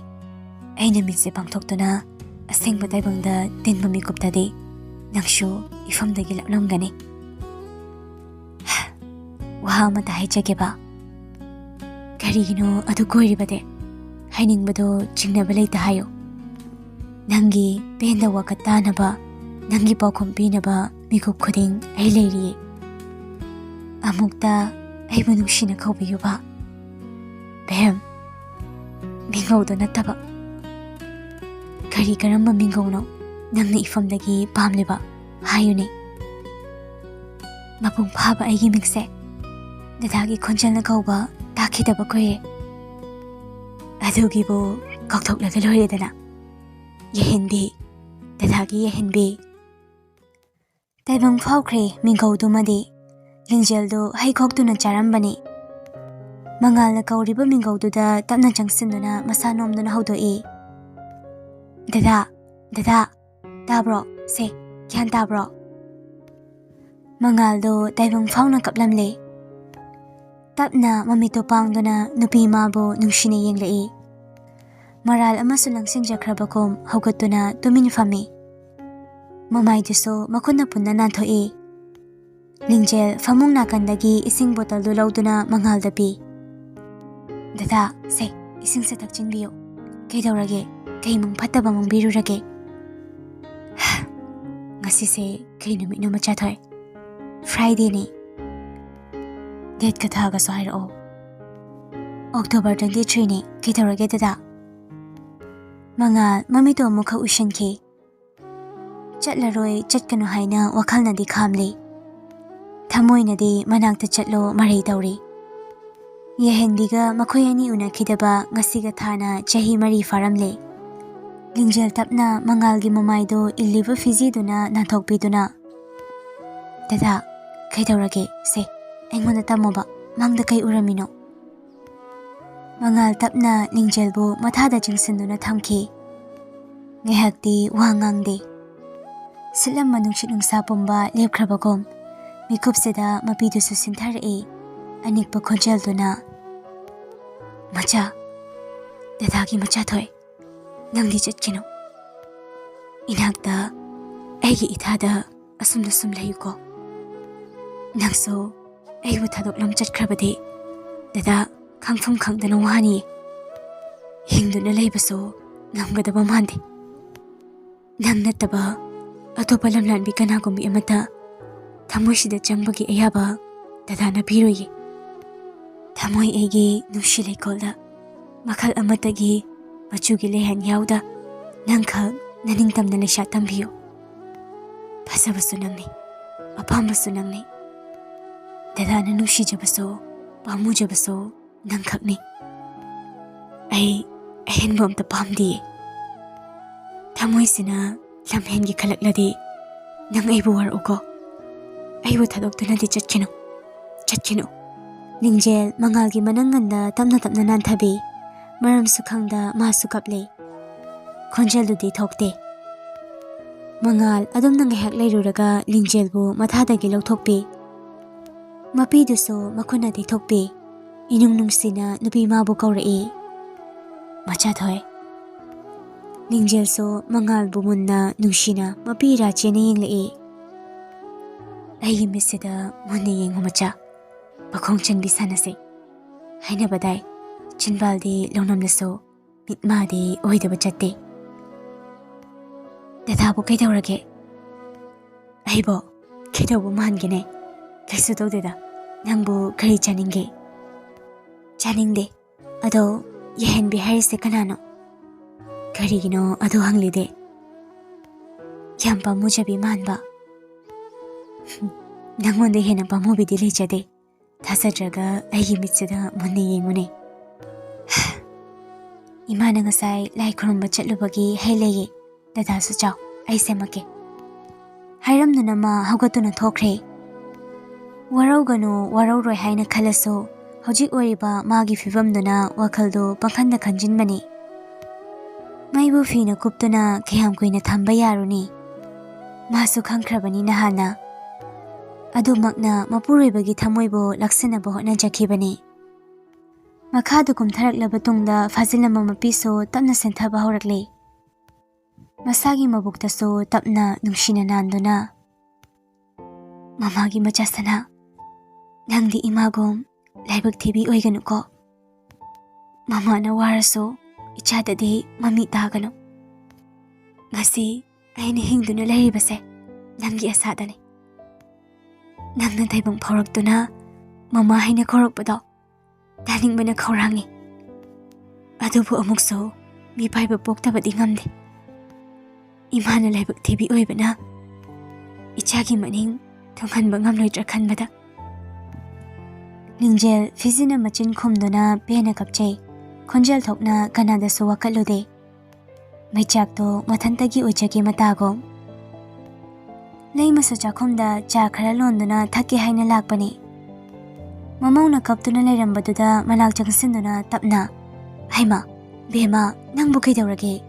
ꯑꯩꯅ ꯃꯤꯠꯁꯦ ꯄꯥꯡꯊꯣꯛꯇꯨꯅ ꯑꯁꯦꯡꯕ ꯇꯥꯏꯕꯪꯗ ꯇꯤꯟꯕ ꯃꯤꯀꯨꯞꯇꯗꯤ ꯅꯪꯁꯨ ꯏꯐꯝꯗꯒꯤ ꯂꯥꯞꯂꯝꯒꯅꯤ꯫ ꯋꯥ ꯑꯃꯇ ꯍꯥꯏꯖꯒꯦꯕ꯫ ꯀꯔꯤꯒꯤꯅꯣ ꯑꯗꯨ ꯀꯣꯏꯔꯤꯕꯗꯤ? ꯍꯥꯏꯅꯤꯡꯕꯗꯣ ꯆꯤꯡꯅꯕ ꯂꯩꯇ ꯍꯥꯏꯌꯨ꯫ ꯅꯪꯒꯤ ꯄꯦꯟꯗ ꯋꯥꯀꯠ ꯇꯥꯅꯕ, ꯅꯪꯒꯤ ꯄꯥꯎꯈꯨꯝ ꯄꯤꯅꯕ ꯃꯤꯀꯨꯞ ꯈꯨꯗꯤꯡ ꯑꯩ ꯂꯩꯔꯤꯌꯦ꯫ ꯑꯃꯨꯛꯇ ꯑꯩꯕꯨ ꯅꯨꯡꯁꯤꯅ ꯀꯧꯕꯤꯌꯨꯕ꯫ ꯕꯦꯝ, ꯃꯤꯡꯒꯧꯗꯣ ꯅꯠꯇꯕ꯫ ꯀꯔꯤ ꯀꯔꯝꯕ ꯃꯤꯡꯒꯧꯅꯣ ꯅꯪꯅ ꯏꯐꯝꯗꯒꯤ ꯄꯥꯝꯂꯤꯕ? ꯍꯥꯏꯌꯨꯅꯦ꯫ ꯃꯄꯨꯡ ꯐꯥꯕ ꯑꯩꯒꯤ ꯃꯤꯡꯁꯦ ꯗꯗꯥꯒꯤ ꯈꯣꯟꯖꯦꯜꯅ ꯀꯧꯕ ꯇꯥꯈꯤꯗꯕ ꯀꯨꯏꯔꯦ꯫ ꯑꯗꯨꯒꯤꯕꯨ ꯀꯥꯎꯊꯣꯛꯂꯒ ꯂꯣꯏꯔꯦꯗꯅ꯫ ꯌꯦꯍꯦꯟꯕꯤ, ꯗꯗꯥꯒꯤ ꯌꯦꯍꯦꯟꯕꯤ꯫ ꯇꯥꯏꯕꯪ ꯐꯥꯎꯈ꯭ꯔꯦ ꯃꯤꯡꯒꯧꯗꯨꯃꯗꯤ꯫ ꯂꯤꯡꯖꯦꯜꯗꯨ ꯍꯩꯈꯣꯛꯇꯨꯅ ꯆꯥꯔꯝꯕꯅꯤ꯫ ꯃꯉꯥꯜꯅ ꯀꯧꯔꯤꯕ ꯃꯤꯡꯒꯧꯗꯨꯗ ꯇꯞꯅ ꯆꯪꯁꯤꯟꯗꯨꯅ ꯃꯁꯥ ꯅꯣꯝꯗꯨꯅ ꯍꯧꯗꯣꯛꯏ꯫ "ꯗꯗꯥ, ꯗꯗꯥ, ꯇꯥꯕ꯭ꯔꯣ? ꯁꯦ, ꯒ꯭ꯌꯥꯟ ꯇꯥꯕ꯭ꯔꯣ?" ꯃꯉꯥꯜꯗꯣ ꯇꯥꯏꯕꯪ ꯐꯥꯎꯅ ꯀꯞꯂꯝꯂꯦ꯫ ꯇꯞꯅ ꯃꯃꯤꯠꯇꯣ ꯄꯥꯡꯗꯨꯅ ꯅꯨꯄꯤ ꯃꯥꯕꯨ ꯅꯨꯡꯁꯤꯅ ꯌꯦꯡꯂꯛꯏ꯫ ꯃꯔꯥꯜ ꯑꯃꯁꯨ ꯂꯪꯁꯤꯟꯖꯈ꯭ꯔꯕꯒꯨꯝ ꯍꯧꯒꯠꯇꯨꯅ ꯇꯨꯃꯤꯟ ꯐꯝꯃꯤ꯫ ꯃꯃꯥꯏꯗꯨꯁꯨ ꯃꯈꯨꯠꯅ ꯄꯨꯟꯅ ꯅꯥꯟꯊꯣꯛꯏ꯫ ꯂꯤꯡꯖꯦꯜ ꯐꯃꯨꯡ ꯅꯥꯀꯟꯗꯒꯤ ꯏꯁꯤꯡ ꯕꯣꯇꯜꯗꯨ ꯂꯧꯗꯨꯅ ꯃꯉꯥꯜꯗ ꯄꯤ꯫ "ꯗꯗꯥ, ꯁꯦ, ꯏꯁꯤꯡꯁꯦ ꯊꯛꯆꯤꯟꯕꯤꯌꯨ꯫ ꯀꯩꯗꯧꯔꯒꯦ? ꯀꯩ ꯃꯪ ꯐꯠꯇꯕ ꯃꯪꯕꯤꯔꯨꯔꯒꯦ?" "ꯉꯁꯤꯁꯦ ꯀꯩ ꯅꯨꯃꯤꯠꯅꯣ, ꯃꯆꯥꯊꯣꯏ?" "Fridayꯅꯦ꯫" "Dateꯀ ꯊꯥꯒꯁꯨ ꯍꯥꯏꯔꯛꯑꯣ꯫" "October twenty threeꯅꯦ꯫ ꯀꯩꯗꯧꯔꯒꯦ, ꯗꯗꯥ?" ꯃꯉꯥꯜ ꯃꯃꯤꯠꯇꯣ ꯑꯃꯨꯛꯈꯛ ꯎꯏꯁꯤꯟꯈꯤ꯫ ꯆꯠꯂꯔꯣꯏ, ꯆꯠꯀꯅꯨ ꯍꯥꯏꯅ ꯋꯥꯈꯜꯅꯗꯤ ꯈꯥꯝꯂꯤ꯫ ꯊꯃꯣꯏꯅꯗꯤ ꯃꯅꯥꯛꯇ ꯆꯠꯂꯣ ꯃꯔꯩ ꯇꯧꯔꯤ꯫ ꯌꯥꯏꯍꯟꯕꯤꯒ ꯃꯈꯣꯏ ꯑꯅꯤ ꯎꯅꯈꯤꯗꯕ ꯉꯁꯤꯒ ꯊꯥꯅ ꯆꯍꯤ ꯃꯔꯤ ꯐꯥꯔꯝꯂꯦ꯫ ꯂꯤꯡꯖꯦꯜ ꯇꯞꯅ ꯃꯉꯥꯜꯒꯤ ꯃꯃꯥꯏꯗꯨ ꯏꯜꯂꯤꯕ ꯐꯤꯖꯤꯗꯨꯅ ꯅꯥꯟꯊꯣꯛꯄꯤꯗꯨꯅ, "ꯗꯗꯥ, ꯀꯩꯗꯧꯔꯒꯦ? ꯁꯦ, ꯑꯩꯉꯣꯟꯗ ꯇꯝꯃꯣꯕ, ꯃꯪꯗ ꯀꯩ ꯎꯔꯝꯃꯤꯅꯣ?" ꯃꯉꯥꯜ ꯇꯞꯅ ꯂꯤꯡꯖꯦꯜꯕꯨ ꯃꯊꯥꯗ ꯆꯤꯡꯁꯤꯟꯗꯨꯅ ꯊꯝꯈꯤ꯫ ꯉꯥꯏꯍꯥꯛꯇꯤ ꯋꯥ ꯉꯥꯡꯗꯦ꯫ ꯁꯤꯠꯂꯝꯕ ꯅꯨꯡꯁꯤꯠ ꯅꯨꯡꯁꯥ ꯄꯨꯝꯕ ꯂꯦꯞꯈ꯭ꯔꯕꯒꯨꯝ, ꯃꯤꯀꯨꯞꯁꯤꯗ ꯃꯄꯤꯗꯨꯁꯨ ꯁꯤꯟꯊꯔꯛꯏ꯫ ꯑꯅꯤꯛꯄ ꯈꯣꯟꯖꯦꯜꯗꯨꯅ, "ꯃꯆꯥ, ꯗꯗꯥꯒꯤ ꯃꯆꯥ ꯊꯣꯏ, ꯅꯪꯗꯤ ꯆꯠꯈꯤꯅꯨ꯫ ꯏꯅꯥꯛꯇ, ꯑꯩꯒꯤ ꯏꯊꯥꯗ ꯑꯁꯨꯝꯅ ꯁꯨꯝ ꯂꯩꯌꯨꯀꯣ꯫ ꯅꯪꯁꯨ ꯑꯩꯕꯨ ꯊꯥꯗꯣꯛꯂꯝ ꯆꯠꯈ꯭ꯔꯕꯗꯤ ꯗꯗꯥ ꯈꯪꯐꯝ ꯈꯪꯗꯅ ꯋꯥꯅꯤꯌꯦ꯫ ꯍꯤꯡꯗꯨꯅ ꯂꯩꯕꯁꯨ ꯉꯝꯒꯗꯕ ꯃꯥꯟꯗꯦ꯫ ꯅꯪ ꯅꯠꯇꯕ ꯑꯇꯣꯞꯄ ꯂꯝꯂꯥꯟꯕꯤ ꯀꯅꯥꯒꯨꯝꯕꯤ ꯑꯃꯠꯇ ꯊꯃꯣꯏꯁꯤꯗ ꯆꯪꯕꯒꯤ ꯑꯌꯥꯕ ꯗꯗꯥꯅ ꯄꯤꯔꯣꯏꯌꯦ꯫ ꯊꯃꯣꯏ ꯑꯩꯒꯤ ꯅꯨꯡꯁꯤ ꯂꯩꯀꯣꯜꯗ ꯃꯈꯜ ꯑꯃꯠꯇꯒꯤ ꯃꯆꯨꯒꯤ ꯂꯩꯍꯟ ꯌꯥꯎꯗ ꯅꯪꯈꯛ ꯅꯅꯤꯡꯇꯝꯅ ꯂꯩꯁꯥ ꯇꯝꯕꯤꯌꯨ꯫ ꯐꯖꯕꯁꯨ ꯅꯪꯅꯤ, ꯑꯄꯥꯝꯕꯁꯨ ꯅꯪꯅꯤ꯫ ꯗꯗꯥꯅ ꯅꯨꯡꯁꯤꯖꯕꯁꯨ ꯄꯥꯝꯃꯨꯖꯕꯁꯨ ꯅꯪꯈꯛꯅꯤ꯫ ꯑꯩ ꯑꯍꯦꯟꯕ ꯑꯝꯇ ꯄꯥꯝꯗꯤꯌꯦ꯫ ꯊꯃꯣꯏꯁꯤꯅ ꯂꯝꯍꯦꯟꯒꯦ ꯈꯜꯂꯛꯂꯗꯤ ꯅꯪ ꯑꯩꯕꯨ ꯋꯥꯔꯛꯎꯀꯣ꯫ ꯑꯩꯕꯨ ꯊꯥꯗꯣꯛꯇꯨꯅꯗꯤ ꯆꯠꯈꯤꯅꯨ, ꯆꯠꯈꯤꯅꯨ꯫" ꯂꯤꯡꯖꯦꯜ ꯃꯉꯥꯜꯒꯤ ꯃꯅꯪꯒꯟꯗ ꯇꯞꯅ ꯇꯞꯅ ꯅꯥꯟꯊꯕꯤ꯫ ꯃꯔꯝꯁꯨ ꯈꯪꯗ ꯃꯥꯁꯨ ꯀꯞꯂꯦ꯫ ꯈꯣꯟꯖꯦꯜꯗꯨꯗꯤ ꯊꯣꯛꯇꯦ꯫ ꯃꯉꯥꯜ ꯑꯗꯨꯝꯅ ꯉꯥꯏꯍꯥꯛ ꯂꯩꯔꯨꯔꯒ ꯂꯤꯡꯖꯦꯜꯕꯨ ꯃꯊꯥꯗꯒꯤ ꯂꯧꯊꯣꯛꯄꯤ꯫ ꯃꯄꯤꯗꯨꯁꯨ ꯃꯈꯨꯠꯅ ꯇꯩꯊꯣꯛꯄꯤ꯫ ꯏꯅꯨꯡ ꯅꯨꯡꯁꯤꯅ ꯅꯨꯄꯤ ꯃꯥꯕꯨ ꯀꯧꯔꯛꯏ, "ꯃꯆꯥꯊꯣꯏ꯫" ꯂꯤꯡꯖꯦꯜꯁꯨ ꯃꯉꯥꯜꯕꯨ ꯃꯨꯟꯅ ꯅꯨꯡꯁꯤꯅ ꯃꯄꯤ ꯏꯔꯥ ꯆꯦꯟꯅ ꯌꯦꯡꯂꯛꯏ꯫ "ꯑꯩꯒꯤ ꯃꯤꯠꯁꯤꯗ ꯃꯨꯟꯅ ꯌꯦꯡꯉꯨ ꯃꯆꯥ, ꯃꯈꯣꯡ ꯆꯟꯕꯤ ꯁꯥꯟꯅꯁꯤ꯫ ꯍꯥꯏꯅꯕꯗꯥꯏ, ꯆꯤꯟꯕꯥꯜꯗꯤ ꯂꯧꯅꯝꯂꯁꯨ ꯃꯤꯠ ꯃꯥꯗꯤ ꯑꯣꯏꯗꯕ ꯆꯠꯇꯦ꯫" "ꯗꯗꯥꯕꯨ ꯀꯩꯗꯧꯔꯒꯦ?" "ꯑꯩꯕꯣ ꯀꯩꯗꯧꯕ ꯃꯥꯟꯒꯦꯅꯦ? ꯀꯩꯁꯨ ꯇꯧꯗꯦꯗ꯫ ꯅꯪꯕꯨ ꯀꯔꯤ ꯆꯥꯅꯤꯡꯒꯦ?" "ꯆꯥꯅꯤꯡꯗꯦ꯫ ꯑꯗꯣ ꯌꯥꯏꯍꯟꯕꯤ ꯍꯥꯏꯔꯤꯁꯦ ꯀꯅꯥꯅꯣ? ꯀꯔꯤꯒꯤꯅꯣ ꯑꯗꯨ ꯍꯪꯂꯤꯗꯦ?" "ꯌꯥꯝ ꯄꯥꯝꯃꯨꯖꯕꯤ ꯃꯥꯟꯕ꯫" "ꯍꯨꯝ, ꯅꯪꯉꯣꯟꯗ ꯍꯦꯟꯅ ꯄꯥꯝꯃꯨꯕꯤꯗꯤ ꯂꯩꯖꯗꯦ꯫ ꯊꯥꯖꯗ꯭ꯔꯒ ꯑꯩꯒꯤ ꯃꯤꯠꯁꯤꯗ ꯃꯨꯟꯅ ꯌꯦꯡꯉꯨꯅꯦ꯫ ꯏꯃꯥꯅ ꯉꯁꯥꯏ ꯂꯥꯏ ꯈꯨꯔꯨꯝꯕ ꯆꯠꯂꯨꯕꯒꯤ ꯍꯩ ꯂꯩꯌꯦ꯫ "ꯗꯗꯥꯁꯨ ꯆꯥꯎ, ꯑꯩ ꯁꯦꯝꯃꯛꯀꯦ," ꯍꯥꯏꯔꯝꯗꯨꯅ ꯃꯥ ꯍꯧꯒꯠꯇꯨꯅ ꯊꯣꯛꯈ꯭ꯔꯦ꯫ ꯋꯥꯔꯧꯒꯅꯨ, ꯋꯥꯔꯧꯔꯣꯏ ꯍꯥꯏꯅ ꯈꯜꯂꯁꯨ, ꯍꯧꯖꯤꯛ ꯑꯣꯏꯔꯤꯕ ꯃꯥꯒꯤ ꯐꯤꯕꯝꯗꯨꯅ ꯋꯥꯈꯜꯗꯨ ꯄꯪꯈꯟꯗ ꯈꯟꯖꯤꯟꯕꯅꯤ꯫ ꯃꯩꯕꯨ ꯐꯤꯅ ꯀꯨꯞꯇꯨꯅ ꯀꯌꯥꯝ ꯀꯨꯏꯅ ꯊꯝꯕ ꯌꯥꯔꯨꯅꯤ? ꯃꯥꯁꯨ ꯈꯪꯈ꯭ꯔꯕꯅꯤ ꯅꯍꯥꯟꯅ꯫ ꯑꯗꯨꯃꯛꯅ ꯃꯄꯨꯔꯣꯏꯕꯒꯤ ꯊꯃꯣꯏꯕꯨ ꯂꯥꯛꯁꯤꯟꯅꯕ ꯍꯣꯠꯅꯖꯈꯤꯕꯅꯤ꯫ ꯃꯈꯥꯗ ꯀꯨꯝꯊꯔꯛꯂꯕ ꯇꯨꯡꯗ ꯐꯥꯖꯤꯜꯂꯝꯕ ꯃꯄꯤꯁꯨ ꯇꯞꯅ ꯁꯦꯟꯊꯕ ꯍꯧꯔꯛꯂꯦ꯫ ꯃꯁꯥꯒꯤ ꯃꯕꯨꯛꯇꯁꯨ ꯇꯞꯅ ꯅꯨꯡꯁꯤꯅ ꯅꯥꯟꯗꯨꯅ, "ꯃꯃꯥꯒꯤ ꯃꯆꯥ ꯁꯅꯥ, ꯅꯪꯗꯤ ꯏꯃꯥꯒꯨꯝ ꯂꯥꯏꯕꯛ ꯊꯤꯕꯤ ꯑꯣꯏꯒꯅꯨꯀꯣ꯫ ꯃꯃꯥꯅ ꯋꯥꯔꯁꯨ ꯏꯆꯥꯗꯗꯤ ꯃꯃꯤ ꯇꯥꯒꯅꯨ꯫ ꯉꯁꯤ ꯑꯩꯅ ꯍꯤꯡꯗꯨꯅ ꯂꯩꯔꯤꯕꯁꯦ ꯅꯪꯒꯤ ꯑꯁꯥꯗꯅꯤ꯫ ꯅꯪꯅ ꯇꯥꯏꯕꯪ ꯐꯥꯎꯔꯛꯇꯨꯅ ꯃꯃꯥ ꯍꯥꯏꯅ ꯀꯧꯔꯛꯄꯗꯣ ꯇꯥꯅꯤꯡꯕꯅ ꯈꯧꯔꯥꯡꯉꯤ꯫ ꯑꯗꯨꯕꯨ ꯑꯃꯨꯛꯁꯨ ꯃꯤꯄꯥꯏꯕ ꯄꯣꯛꯇꯕꯗꯤ ꯉꯝꯗꯦ꯫ ꯏꯃꯥꯅ ꯂꯥꯏꯕꯛ ꯊꯤꯕꯤ ꯑꯣꯏꯕꯅ ꯏꯆꯥꯒꯤ ꯃꯅꯤꯡ ꯊꯨꯡꯍꯟꯕ ꯉꯝꯂꯣꯏꯗ꯭ꯔꯥ ꯈꯟꯕꯗ꯫" ꯂꯤꯡꯖꯦꯜ ꯐꯤꯖꯤꯅ ꯃꯆꯤꯟ ꯈꯨꯝꯗꯨꯅ ꯄꯦꯟꯅ ꯀꯞꯆꯩ꯫ ꯈꯣꯟꯖꯦꯜ ꯊꯣꯛꯅ ꯀꯅꯥꯗꯁꯨ ꯋꯥꯀꯠꯂꯨꯗꯦ꯫ ꯃꯩꯆꯥꯛꯇꯣ ꯃꯊꯟꯇꯒꯤ ꯑꯣꯏꯖꯒꯦ ꯃꯇꯥꯒꯨꯝ꯫ ꯂꯩꯃꯁꯨ ꯆꯥꯛꯈꯨꯝꯗ ꯆꯥ ꯈꯔ ꯂꯣꯟꯗꯨꯅ ꯊꯛꯀꯦ ꯍꯥꯏꯅ ꯂꯥꯛꯄꯅꯤ꯫ ꯃꯃꯧꯅ ꯀꯞꯇꯨꯅ ꯂꯩꯔꯝꯕꯗꯨꯗ ꯃꯅꯥꯛ ꯆꯪꯁꯤꯟꯗꯨꯅ ꯇꯞꯅ, "ꯍꯩꯃꯥ, ꯕꯦꯝꯃ, ꯅꯪꯕꯨ ꯀꯩꯗꯧꯔꯒꯦ?"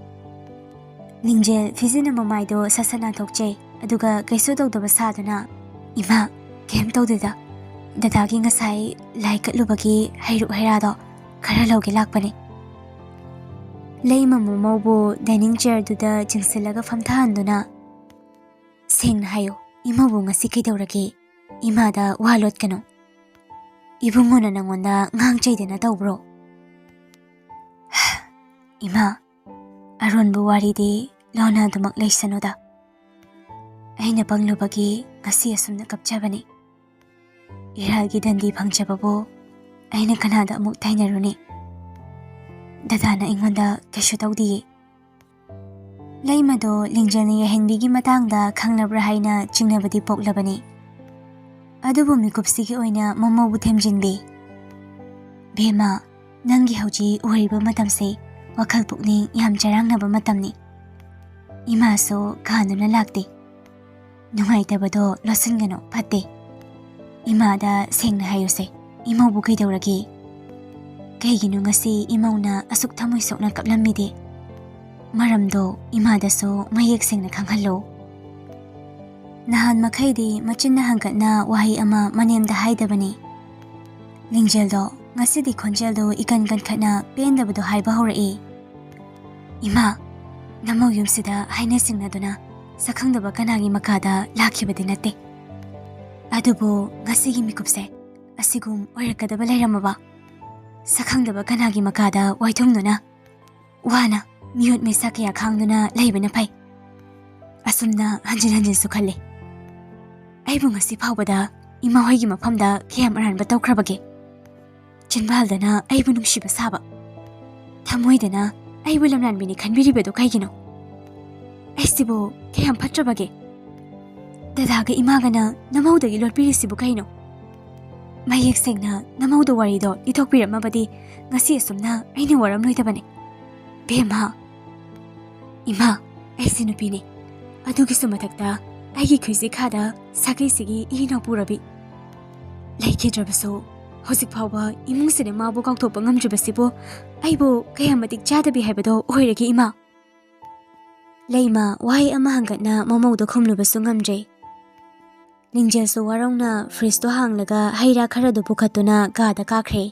ꯂꯤꯡꯖꯦꯜ ꯐꯤꯖꯤꯅ ꯃꯃꯥꯏꯗꯣ ꯁꯠ ꯁꯠ ꯅꯥꯟꯊꯣꯛꯆꯩ, ꯑꯗꯨꯒ ꯀꯩꯁꯨ ꯇꯧꯗꯕ ꯁꯥꯗꯨꯅ, "ꯏꯃꯥ, ꯀꯩꯝ ꯇꯧꯗꯦꯗ꯫ ꯗꯗꯥꯒꯤ ꯉꯁꯥꯏ ꯂꯥꯏ ꯀꯠꯂꯨꯕꯒꯤ ꯍꯩꯔꯨꯛ ꯍꯩꯔꯥꯗꯣ ꯈꯔ ꯂꯧꯒꯦ ꯂꯥꯛꯄꯅꯦ꯫" ꯂꯩꯃ ꯃꯃꯧꯕꯨ ꯗꯥꯏꯅꯤꯡ ꯆꯤꯌꯔꯗꯨꯗ ꯆꯤꯡꯁꯤꯜꯂꯒ ꯐꯝꯊꯍꯟꯗꯨꯅ, "ꯁꯦꯡꯅ ꯍꯥꯏꯌꯨ, ꯏꯃꯧꯕꯨ ꯉꯁꯤ ꯀꯩꯗꯧꯔꯒꯦ? ꯏꯃꯥꯗ ꯋꯥ ꯂꯣꯠꯀꯅꯨ꯫ ꯏꯕꯨꯡꯉꯣꯅ ꯅꯪꯉꯣꯟꯗ ꯉꯥꯡ ꯆꯩꯗꯅ ꯇꯧꯕ꯭ꯔꯣ?" "ꯏꯃꯥ, ꯑꯔꯣꯟꯕ ꯋꯥꯔꯤꯗꯤ ꯂꯣꯟꯅ ꯑꯗꯨꯃꯛ ꯂꯩꯁꯅꯨꯗ꯫ ꯑꯩꯅ ꯄꯪꯂꯨꯕꯒꯤ ꯉꯁꯤ ꯑꯁꯨꯝꯅ ꯀꯞꯆꯕꯅꯤ꯫ ꯏꯔꯥꯜꯒꯤ ꯗꯟꯗꯤ ꯐꯪꯖꯕꯕꯨ ꯑꯩꯅ ꯀꯅꯥꯗ ꯑꯃꯨꯛ ꯇꯥꯏꯅꯔꯨꯅꯤ? ꯗꯗꯥꯅ ꯑꯩꯉꯣꯟꯗ ꯀꯩꯁꯨ ꯇꯧꯗꯤꯌꯦ꯫" ꯂꯩꯃꯗꯣ ꯂꯤꯡꯖꯦꯜꯅ ꯌꯥꯏꯍꯟꯕꯤꯒꯤ ꯃꯇꯥꯡꯗ ꯈꯪꯂꯕ꯭ꯔꯥ ꯍꯥꯏꯅ ꯆꯤꯡꯅꯕꯗꯤ ꯄꯣꯛꯂꯕꯅꯤ꯫ ꯑꯗꯨꯕꯨ ꯃꯤꯀꯨꯞꯁꯤꯒꯤ ꯑꯣꯏꯅ ꯃꯃꯧꯕꯨ ꯊꯦꯝꯖꯤꯟꯕꯤ꯫ "ꯕꯦꯝꯃ, ꯅꯪꯒꯤ ꯍꯧꯖꯤꯛ ꯑꯣꯏꯔꯤꯕ ꯃꯇꯝꯁꯦ ꯋꯥꯈꯜ ꯄꯨꯛꯅꯤꯡ ꯌꯥꯝ ꯆꯔꯥꯡꯅꯕ ꯃꯇꯝꯅꯤ꯫ ꯏꯃꯥꯁꯨ ꯀꯥꯟꯗꯨꯅ ꯂꯥꯛꯇꯦ꯫ ꯅꯨꯡꯉꯥꯏꯇꯕꯗꯣ ꯂꯣꯠꯁꯤꯟꯒꯅꯨ, ꯐꯠꯇꯦ꯫ ꯏꯃꯥꯗ ꯁꯦꯡꯅ ꯍꯥꯏꯌꯨꯁꯦ, ꯏꯃꯧꯕꯨ ꯀꯩꯗꯧꯔꯒꯦ? ꯀꯩꯒꯤꯅꯣ ꯉꯁꯤ ꯏꯃꯧꯅ ꯑꯁꯨꯛ ꯊꯃꯣꯏ ꯁꯣꯛꯅ ꯀꯞꯂꯝꯃꯤꯗꯤ? ꯃꯔꯝꯗꯣ ꯏꯃꯥꯗꯁꯨ ꯃꯌꯦꯛ ꯁꯦꯡꯅ ꯈꯪꯍꯜꯂꯣ꯫" ꯅꯍꯥꯟ ꯃꯈꯩꯗꯤ ꯃꯆꯤꯟꯅ ꯍꯪꯒꯠꯅ ꯋꯥꯍꯩ ꯑꯃ ꯃꯅꯦꯝꯗ ꯍꯥꯏꯗꯕꯅꯤ꯫ ꯂꯤꯡꯖꯦꯜꯗꯣ ꯉꯁꯤꯗꯤ ꯈꯣꯟꯖꯦꯜꯗꯣ ꯏꯀꯟ ꯀꯟꯈꯠꯅ ꯄꯦꯟꯗꯕꯗꯣ ꯍꯥꯏꯕ ꯍꯧꯔꯛꯏ꯫ "ꯏꯃꯥ, ꯅꯃꯧ ꯌꯨꯝꯁꯤꯗ ꯍꯥꯏꯅ ꯁꯤꯡꯅꯗꯨꯅ ꯁꯛꯈꯪꯗꯕ ꯀꯅꯥꯒꯤ ꯃꯀꯥꯗ ꯂꯥꯛꯈꯤꯕꯗꯤ ꯅꯠꯇꯦ꯫ ꯑꯗꯨꯕꯨ ꯉꯁꯤꯒꯤ ꯃꯤꯀꯨꯞꯁꯦ ꯑꯁꯤꯒꯨꯝ ꯑꯣꯏꯔꯛꯀꯗꯕ ꯂꯩꯔꯝꯃꯕ? ꯁꯛꯈꯪꯗꯕ ꯀꯅꯥꯒꯤ ꯃꯀꯥꯗ ꯋꯥꯏꯊꯨꯝꯗꯨꯅ ꯋꯥꯅ ꯃꯤꯑꯣꯠ ꯃꯩꯁꯥ ꯀꯌꯥ ꯈꯥꯡꯗꯨꯅ ꯂꯩꯕꯅ ꯐꯩ꯫" ꯑꯁꯨꯝꯅ ꯍꯟꯖꯤꯟ ꯍꯟꯖꯤꯟꯁꯨ ꯈꯜꯂꯤ꯫ "ꯑꯩꯕꯨ ꯉꯁꯤ ꯐꯥꯎꯕꯗ ꯏꯃꯥ ꯍꯣꯏꯒꯤ ꯃꯐꯝꯗ ꯀꯌꯥꯝ ꯑꯔꯥꯟꯕ ꯇꯧꯈ꯭ꯔꯕꯒꯦ? ꯆꯤꯟꯕꯥꯜꯗꯅ ꯑꯩꯕꯨ ꯅꯨꯡꯁꯤꯕ ꯁꯥꯕ, ꯊꯃꯣꯏꯗꯅ ꯑꯩꯕꯨ ꯂꯝꯂꯥꯟꯕꯤꯅꯤ ꯈꯟꯕꯤꯔꯤꯕꯗꯨ ꯀꯩꯒꯤꯅꯣ? ꯑꯩꯁꯤꯕꯨ ꯀꯌꯥꯝ ꯐꯠꯇ꯭ꯔꯕꯒꯦ? ꯗꯗꯥꯒ ꯏꯃꯥꯒꯅ ꯅꯃꯧꯗꯒꯤ ꯂꯣꯠꯄꯤꯔꯤꯁꯤꯕꯨ ꯀꯩꯅꯣ? ꯃꯌꯦꯛ ꯁꯦꯡꯅ ꯅꯃꯧꯗ ꯋꯥꯔꯤꯗꯣ ꯂꯤꯊꯣꯛꯄꯤꯔꯝꯃꯕꯗꯤ ꯉꯁꯤ ꯑꯁꯨꯝꯅ ꯑꯩꯅ ꯋꯥꯔꯝꯂꯣꯏꯗꯕꯅꯤ꯫" "ꯕꯦꯝꯃ, ꯏꯃꯥ, ꯑꯩꯁꯦ ꯅꯨꯄꯤꯅꯤ꯫ ꯑꯗꯨꯒꯤꯁꯨ ꯃꯊꯛꯇ ꯑꯩꯒꯤ ꯈꯨꯏꯖꯤꯈꯥꯗ ꯁꯥꯒꯩꯁꯤꯒꯤ ꯏ ꯏꯅꯥꯎ ꯄꯨꯔꯕꯤ꯫ ꯂꯩꯈꯤꯗ꯭ꯔꯕꯁꯨ ꯍꯧꯖꯤꯛ ꯐꯥꯎꯕ ꯏꯃꯨꯡꯁꯤꯅ ꯃꯥꯕꯨ ꯀꯥꯎꯊꯣꯛꯄ ꯉꯝꯗ꯭ꯔꯤꯕꯁꯤꯕꯨ ꯑꯩꯕꯨ ꯀꯌꯥ ꯃꯇꯤꯛ ꯆꯥꯗꯕꯤ ꯍꯥꯏꯕꯗꯣ ꯑꯣꯏꯔꯒꯦ, ꯏꯃꯥ?" ꯂꯩꯃ ꯋꯥꯍꯩ ꯑꯃ ꯍꯪꯒꯠꯅ ꯃꯃꯧꯗ ꯈꯨꯝꯂꯨꯕꯁꯨ ꯉꯝꯗ꯭ꯔꯦ꯫ ꯂꯤꯡꯖꯦꯜꯁꯨ ꯋꯥꯔꯧꯅ ꯐ꯭ꯔꯤꯖꯇꯨ ꯍꯥꯡꯂꯒ ꯍꯩ ꯔꯥ ꯈꯔꯗꯨ ꯄꯨꯈꯠꯇꯨꯅ ꯀꯥꯗ ꯀꯥꯈ꯭ꯔꯦ꯫